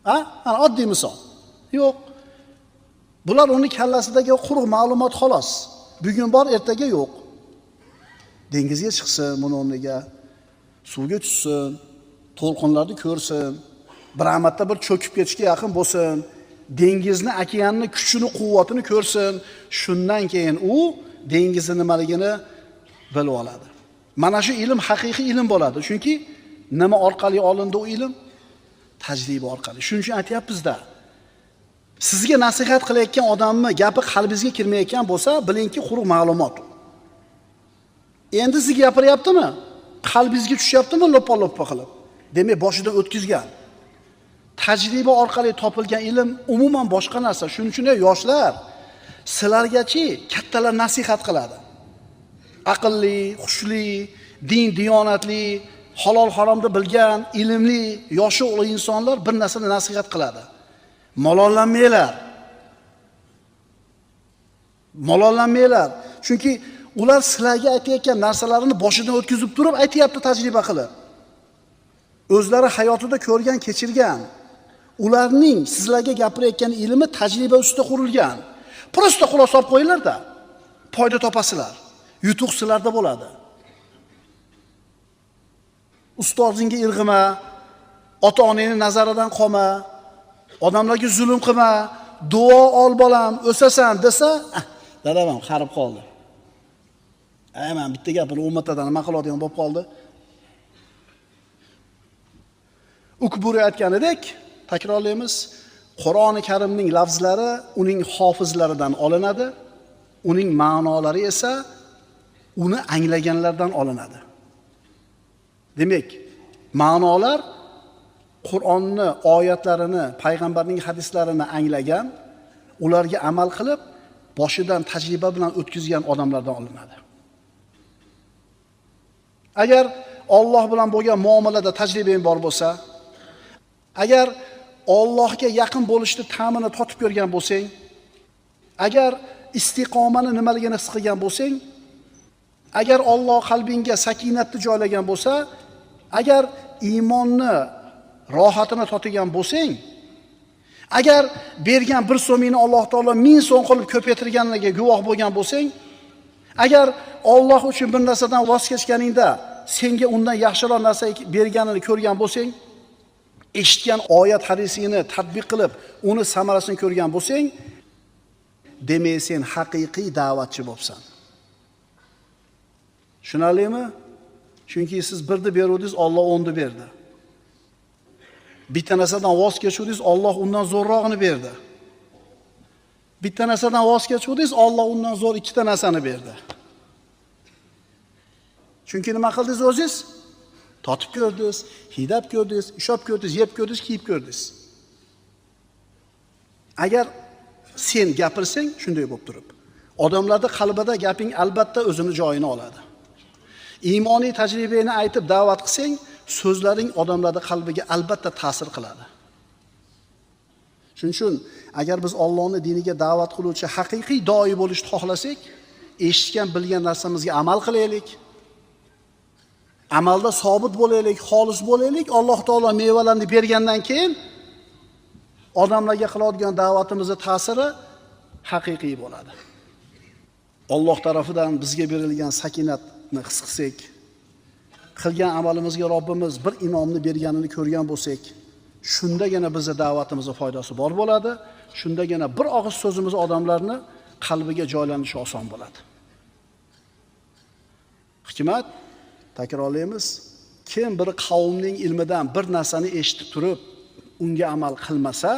Ha? Ana oddiy misol. Yo'q. Bular uni kallasidagi quruq ma'lumot xolos. Bugun bor, ertaga yo'q. Dengizga chiqsin, buni o'rniga suvga tushsin, to'lqinlarni ko'rsin, bir marta bir cho'kib ketishga yaqin bo'lsin, dengizni, okeanni kuchini, quvvatini ko'rsin. Shundan keyin u dengizni nimaligini bilib oladi. Mana shu ilm haqiqiy ilm bo'ladi. Chunki nima orqali olindi u ilm? Tajriba orqali. Shuning uchun aytyapmiz-da. Sizga nasihat qilayotgan odamni gapi qalbingizga kirmayotgan bo'lsa, bilingki, quruq ma'lumot. Endi sizga gapiryaptimi? Qalbingizga tushyaptimi loppa-loppa qilib? Demak, boshidan o'tkazgan. Tajriba orqali topilgan ilm umuman boshqa narsa. Shuning uchun yoshlar sizlargachi kattalar nasihat qiladi. Aqlli, hushli, din diyonatli, halol haromni bilgan, ilmli, yoshi ulug' insonlar bir narsani nasihat qiladi. Malollanmanglar. Malollanmanglar. Chunki ular sizlarga aytayotgan narsalarini boshidan o'tkazib turib aytayapti tajriba qilib. O'zlari hayotida ko'rgan, kechirgan. Ularning sizlarga gapirayotgan ilmi tajriba ustida qurilgan. Prosta xulosa olib qo'yinglar-da, foyda topasizlar. Yutuq sizlarda bo'ladi. Ustozingga irg'ima, ota-onangning nazaridan qolma, odamlarga zulm qilma, duo ol bolam, o'sasan desa, dadam ham qarib qoldi. Ay, men bitta gapini 10 martadan nima qiladigan bo'lib qoldi. Ukburi aytganidek, takrorlaymiz, Qur'oni Karimning lafzlari uning hofizlaridan olinadi, uning ma'nolari esa uni anglaganlardan olinadi. Demak, ma'nolar Qur'onni oyatlarini, payg'ambarning hadislarini anglagan, ularga amal qilib, boshidan tajriba bilan o'tkazgan odamlardan olinadi. Agar Alloh bilan bo'lgan muomalada tajribang bor bo'lsa, agar Allohga yaqin bo'lishni ta'mini totib ko'rgan bo'lsang, agar istiqomani nimaligini his qilgan bo'lsang, agar Alloh qalbingga sakinatni joylagan bo'lsa, agar iymonni rohatini totigan bo'lsang, agar bergan bir so'mingni Alloh taolo 1000 so'm qilib ko'paytirganiga guvoh bo'lgan bo'lsang, agar Alloh uchun bir narsadan voz kechganingda senga undan yaxshiroq narsa berganini ko'rgan bo'lsang, eshitgan oyat hadisingni tatbiq qilib, uni samarasini ko'rgan bo'lsang, demak sen haqiqiy da'vatchi bo'lsan. Tushunarlimi? Chunki siz birni beruvdingiz, Alloh 10ni berdi. Bitta narsadan voz kechuvdingiz, Alloh undan zo'rrog'ini berdi. Bitta narsadan voz kechuvdingiz, Alloh undan zo'r ikkita narsani berdi. Chunki nima qildingiz o'zingiz? Totib ko'rdingiz, hidab ko'rdingiz, ishab ko'rdingiz, yeb ko'rdingiz, kiyib ko'rdingiz. Agar sen gapirsang shunday bo'lib turib, odamlarda qalbida gaping albatta o'zini joyini oladi. Iymoniy tajribani aytib da'vat qilsang, so'zlaring odamlarda qalbiga albatta ta'sir qiladi. Shuning uchun agar biz Allohning diniga da'vat qiluvchi haqiqiy doi bo'lishni xohlasak, Eshitgan, bilgan narsamizga amal qilaylik. Amalda sobit bo'laylik, xolis bo'laylik. Alloh taolo mevalarni bergandan keyin odamlarga qiladigan da'vatimizning ta'siri haqiqiy bo'ladi. Alloh tarafidan bizga berilgan sakinatni his qilsak, qilgan amalimizga Robbimiz bir inomni berganini ko'rgan bo'lsak, shundagina bizning da'vatimizning foydasi bor bo'ladi. Shundagina bir og'iz so'zimiz odamlarni qalbiga joylanishi oson bo'ladi. Hikmat, takrorlaymiz, kim bir qavmning ilmidan bir narsani eshitib turib, unga amal qilmasa,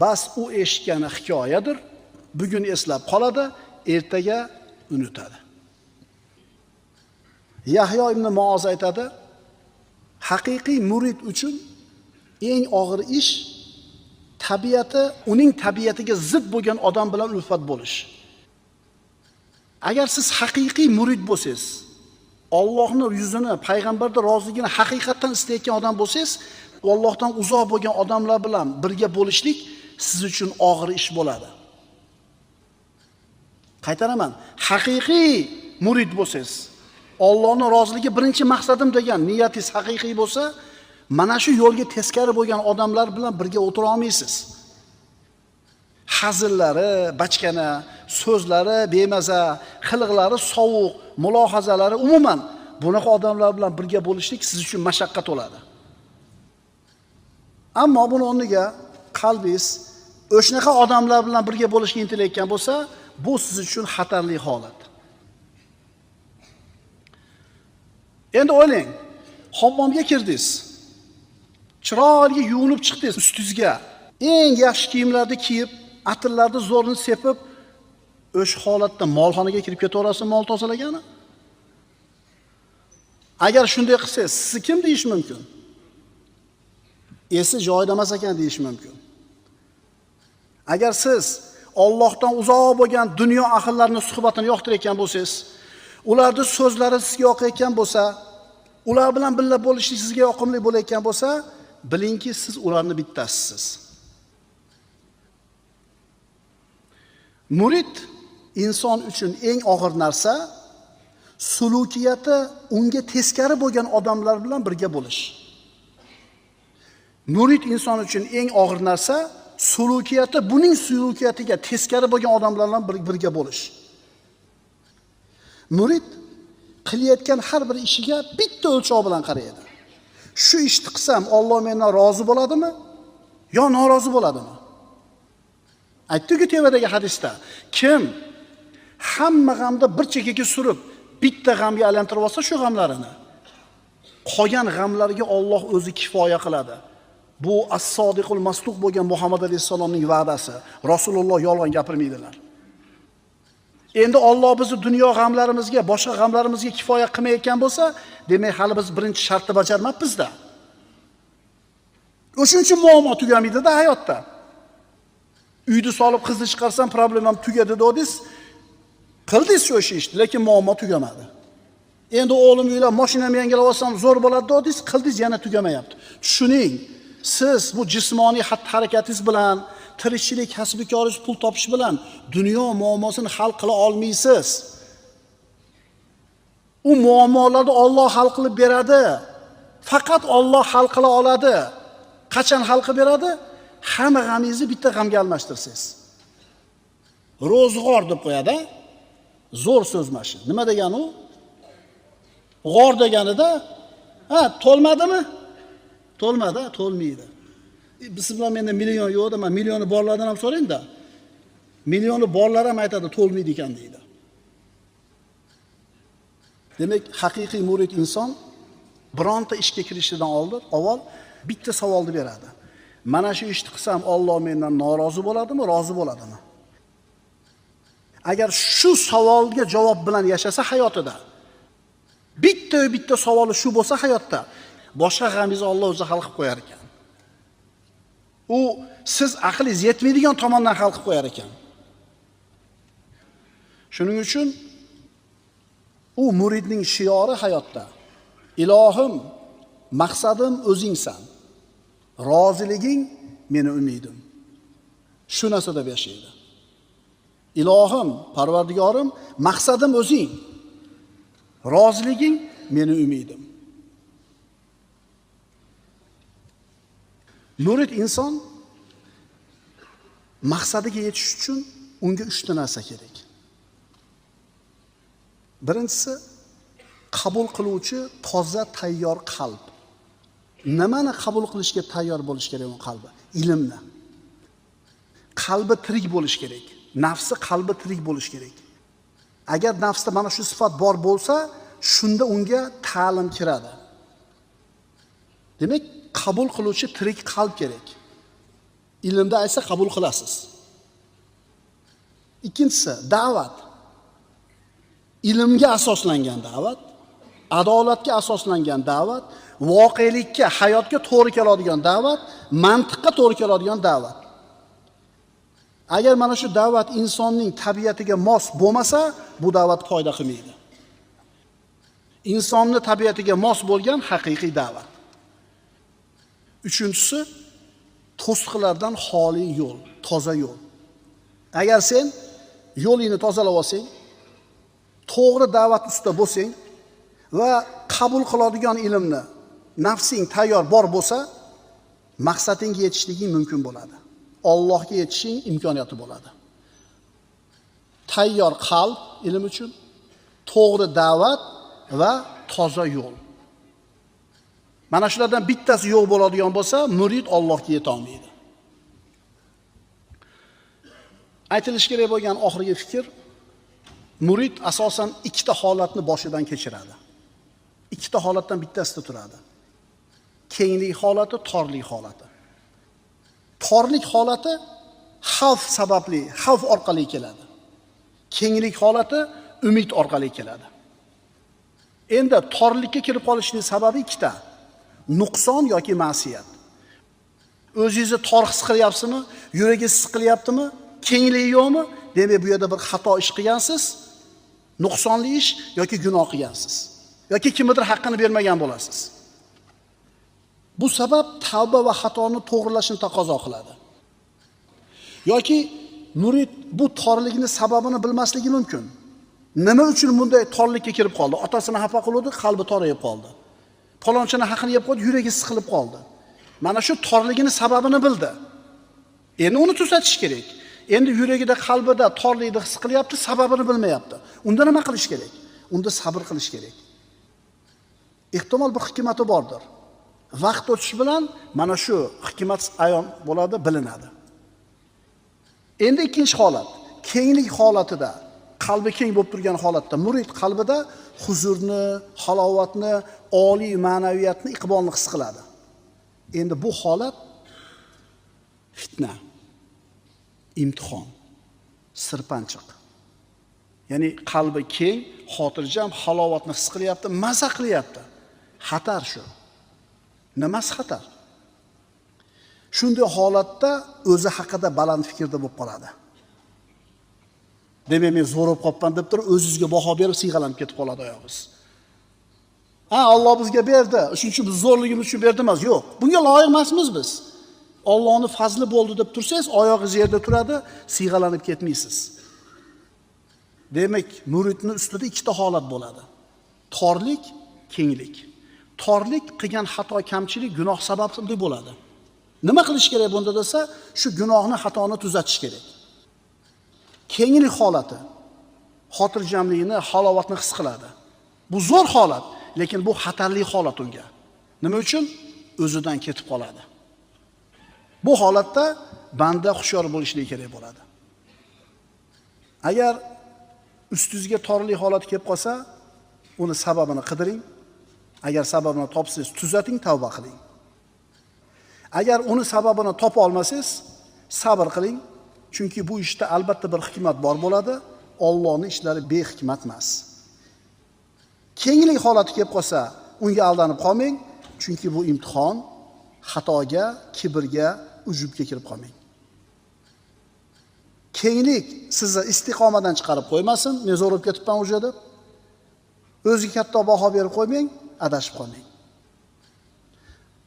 bas u eshitgani hikoyadir. Bugun eslab qoladi, ertaga unutadi. Yahyo ibn Muoz aytadi, haqiqiy murid uchun eng og'ir ish tabiati uning tabiatiga zid bo'lgan odam bilan ulfat bo'lish. Agar siz haqiqiy murid bo'lsangiz, Allohning yuzini, payg'ambarning roziligini haqiqatdan istayotgan odam bo'lsangiz, Allohdan uzoq bo'lgan odamlar bilan birga bo'lishlik siz uchun og'ir ish bo'ladi. Qaytaraman, haqiqiy murid bo'lsangiz, Allohning roziligi birinchi maqsadim degan niyatingiz haqiqiy bo'lsa, mana shu yo'lga teskari bo'lgan odamlar bilan birga o'tira olmaysiz. Hazillari bachkana, so'zlari bemaza, qiliqlari sovuq, mulohazalari, umuman bunaqa odamlar bilan birga bo'lishlik siz uchun mashaqqat bo'ladi. Ammo buni o'rniga qalbingiz o'shanaqa odamlar bilan birga bo'lishga intilayotgan bo'lsa, bu siz uchun xatarli holat. Endi o'ylang, hammomga kirdingiz. Chiroyli yuvinib chiqdingiz, ustingizga eng yaxshi kiyimlarni kiyib, atirlarni zo'rini sepib, o'sha holatda molxonaga kirib ketaverasiz, mol tozalagani. Agar shunday qilsangiz, sizni kim deyish mumkin? Esi joyida emas ekan deyish mumkin. Agar siz Allohdan uzoq bo'lgan dunyo ahllarining suhbatini yoqtirayotgan bo'lsangiz, ularning so'zlari sizga yoqayotgan bo'lsa, ular bilan birga bo'lishlik sizga yoqimli bo'layotgan bo'lsa, bilingki siz ularning bittasisiz. Murid inson uchun eng og'ir narsa sulukiyati unga teskari bo'lgan odamlar bilan birga bo'lish. Murid inson uchun eng og'ir narsa sulukiyati buning sulukiyatiga teskari bo'lgan odamlar bilan birga bo'lish. Murid qilayotgan har bir ishiga bitta o'lchov bilan qaraydi. Shu ishni qilsam Alloh mendan rozi bo'ladimi yo norozi bo'ladimi? Aytdi-ku tevadagi hadisda, kim hamma g'amda bir chekkaga surib, bitta g'amga aylantirib olsa shu g'amlarini, qolgan g'amlarga Alloh o'zi kifoya qiladi. Bu as-sodiqul masduq bo'lgan Muhammad alayhissalomning va'dasi. Rasululloh yolg'on gapirmaydilar. Endi Alloh bizni dunyo g'amlarimizga, boshqa g'amlarimizga kifoya qilmayotgan bo'lsa, demak hali biz birinchi shartni bajarmabmiz-da. O'shuning uchun muammo tugamaydi-da hayotda. Uyni solib qizni chiqarsam problemam tugadi dedingiz, qildingiz shu ishni, lekin muammo tugamadi. Endi o'g'lim uylab, mashinamni yangilab olsam zo'r bo'ladi dedingiz, qildingiz, yana tugamayapti. Tushuning, siz bu jismoniy xatti-harakatingiz bilan, tirikchilik, kasbikoringiz, pul topish bilan dunyo muammosini hal qila olmaysiz. U muammolarni Alloh hal qilib beradi. Faqat Alloh hal qila oladi. Qachon hal qilib beradi? Hamma g'amingizni bitta g'amga almashtirsangiz. Ro'zg'or deb qo'yadi. Zo'r so'z mana shu. Nima degani u? G'or deganida, ha, to'lmadimi? To'lmadi, to'lmaydi. Biz bilan menda million yo'q-da, men millioni borlardan ham so'rang-da. Millioni borlar ham aytadi, to'lmaydi ekan deydi. Demak, haqiqiy murid inson bironta ishga kirishidan oldin avval bitta savolni beradi. Mana shu ishni qilsam Alloh mendan norozi bo'ladimi, rozi bo'ladimi? Agar shu savolga javob bilan yashasa hayotida, bitta savoli shu bo'lsa hayotda, boshqa g'amingizni Alloh o'zi hal qilib qo'yar ekan. U siz aqlingiz yetmaydigan tomondan hal qilib qo'yar ekan. Shuning uchun u muridning shiori hayotda: Ilohim, maqsadim o'zingsan. Roziliging meni umidim. Shu narsa deb yashaydi. Ilohim, Parvardigorim, maqsadim o'zing. Roziliging meni umidim. Murid inson maqsadiga yetish uchun unga 3 ta narsa kerak. Birinchisi, qabul qiluvchi toza tayyor qalb. Nimani qabul qilishga tayyor bo'lish kerak uning qalbi? Ilmni. Qalbi tirik bo'lish kerak. Nafsi qalbi tirik bo'lish kerak. Agar nafsda mana shu sifat bor bo'lsa, shunda unga ta'lim kiradi. Demak, qabul qiluvchi tirik qalb kerak. Ilmda aytsa qabul qilasiz. Ikkinchisi, da'vat. Ilmga asoslangan da'vat, adolatga asoslangan da'vat, voqelikka, hayotga to'g'ri keladigan da'vat, mantiqqa to'g'ri keladigan da'vat. Agar mana shu da'vat insonning tabiatiga mos bo'lmasa, bu da'vat foyda qilmaydi. Insonning tabiatiga mos bo'lgan haqiqiy da'vat. Uchinchisi, to'siqlardan xoli yo'l, toza yo'l. Agar sen yo'lingni tozalab olsang, to'g'ri da'vat ustida bo'lsang va qabul qiladigan ilmni nafsing tayyor bor bo'lsa, maqsadingga yetishliging mumkin bo'ladi. Allohga yetishing imkoniyati bo'ladi. Tayyor qalb ilm uchun, to'g'ri da'vat va toza yo'l. Mana shulardan bittasi yo'q bo'ladigan bo'lsa, murid Allohga yeta olmaydi. Aytilishi kerak bo'lgan oxirgi fikr, murid asosan ikkita holatni boshidan kechiradi. Ikkita holatdan bittasida turadi. Kenglik holati, torlik holati. Torlik holati xavf sababli, xavf orqali keladi. Kenglik holati umid orqali keladi. Endi torlikka kirib qolishning sababi ikkita. Nuqson yoki ma'siyat. O'zingizni tor his qilyapsizmi? Yuragingiz siqilyaptimi? Kenglik yo'qmi? Demak, bu yerda bir xato ish qilgansiz, nuqsonli ish yoki gunoh qilgansiz. Yoki kimnidir haqqini bermagan bo'lasiz. Bu sabab tavba va xatoni to'g'rilashni taqozo qiladi. Yoki murid bu torlikning sababini bilmasligi mumkin. Nima uchun bunday torlikka kirib qoldi? Otasini xafa qildi, qalbi torayib qoldi. Palonchini haqqini yeb qo'ydi, yuragi siqilib qoldi. Mana shu torligini sababini bildi. Endi uni tuzatish kerak. Endi yuragida, qalbida torlikni his qilyapti, sababini bilmayapti. Unda nima qilish kerak? Unda sabr qilish kerak. Ehtimol bir hikmati bordir. Vaqt o'tishi bilan mana shu hikmat ayon bo'ladi, bilinadi. Endi ikkinchi holat, kenglik holatida, qalbi keng bo'lib turgan holatda, murid qalbida huzurni, halovatni, oliy ma'naviyatni, iqbolni his qiladi. Endi bu holat fitna, imtihon, sirpanchiq. Ya'ni qalbi keng, xotirjam, halovatni his qilyapti, maza qilyapti. Xatar shu. Nimasi xatar? Shunday holatda o'zi haqida baland fikrda bo'lib qoladi. Demak, men zo'r bo'lib qolibman deb turib, o'zingizga baho berib siyg'alanib ketib qoladi oyog'ingiz. Ha, Alloh bizga berdi, shuning uchun biz zo'rligimiz uchun berdi emas. Yo'q, bunga loyiq emasmiz biz. Allohning fazli bo'ldi deb tursangiz, oyog'ingiz yerda turadi, siyg'alanib ketmaysiz. Demak, muridning ustida ikkita holat bo'ladi. Torlik, kenglik. Torlik qilgan xato, kamchilik, gunoh sababli bo'ladi. Nima qilish kerak bunda desa, shu gunohni, xatoni tuzatish kerak. Kenglik holati xotirjamlikni, halovatni his qiladi. Bu zo'r holat, lekin bu xatarli holat unga. Nima uchun? O'zidan ketib qoladi. Bu holatda banda hushyor bo'lishligi kerak bo'ladi. Agar ustingizga torlik holat kelib qolsa, uni sababini qidiring. Agar sababini topsangiz, tuzating, tavba qiling. Agar uni sababini topa olmasangiz, sabr qiling. Chunki bu ishda albatta bir hikmat bor bo'ladi. Allohning ishlari behikmat emas. Kenglik holati kelib qolsa, unga aldanib qolmang, chunki bu imtihon, xatoga, kibrga, ujubga kirib qolmang. Kenglik sizni istiqomadan chiqarib qo'ymasin, men zo'r bo'lib ketibman o'sha deb. O'ziga katta baho berib qo'ymang, adashib qolmang.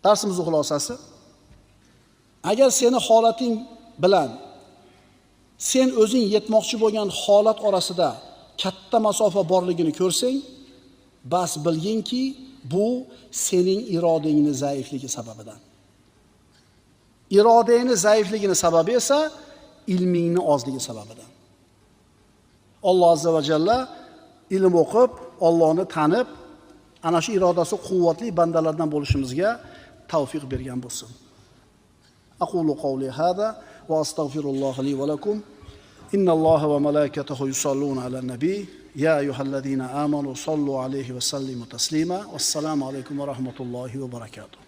Darsimizning xulosasi, agar seni holating bilan Sen o'zing yetmoqchi bo'lgan holat orasida katta masofa borligini ko'rsang, bas bilginki, bu sening irodangni zaifligi sababidan. Irodangni zaifligini sababi esa ilmingni ozligi sababidan. Alloh azza va jalla ilm o'qib, Allohni tanib, ana shu irodasi quvvatli bandalardan bo'lishimizga tavfiq bergan bo'lsin. Aqulu qawli hada va astagfirulloh li va lakum. Innalloha va malaikatahu yusalluna alan nabiy. Ya ayyuhallazina amanu sallu alayhi va sallimu taslima. Vassalomu alaykum va rahmatullohi va barakatuh.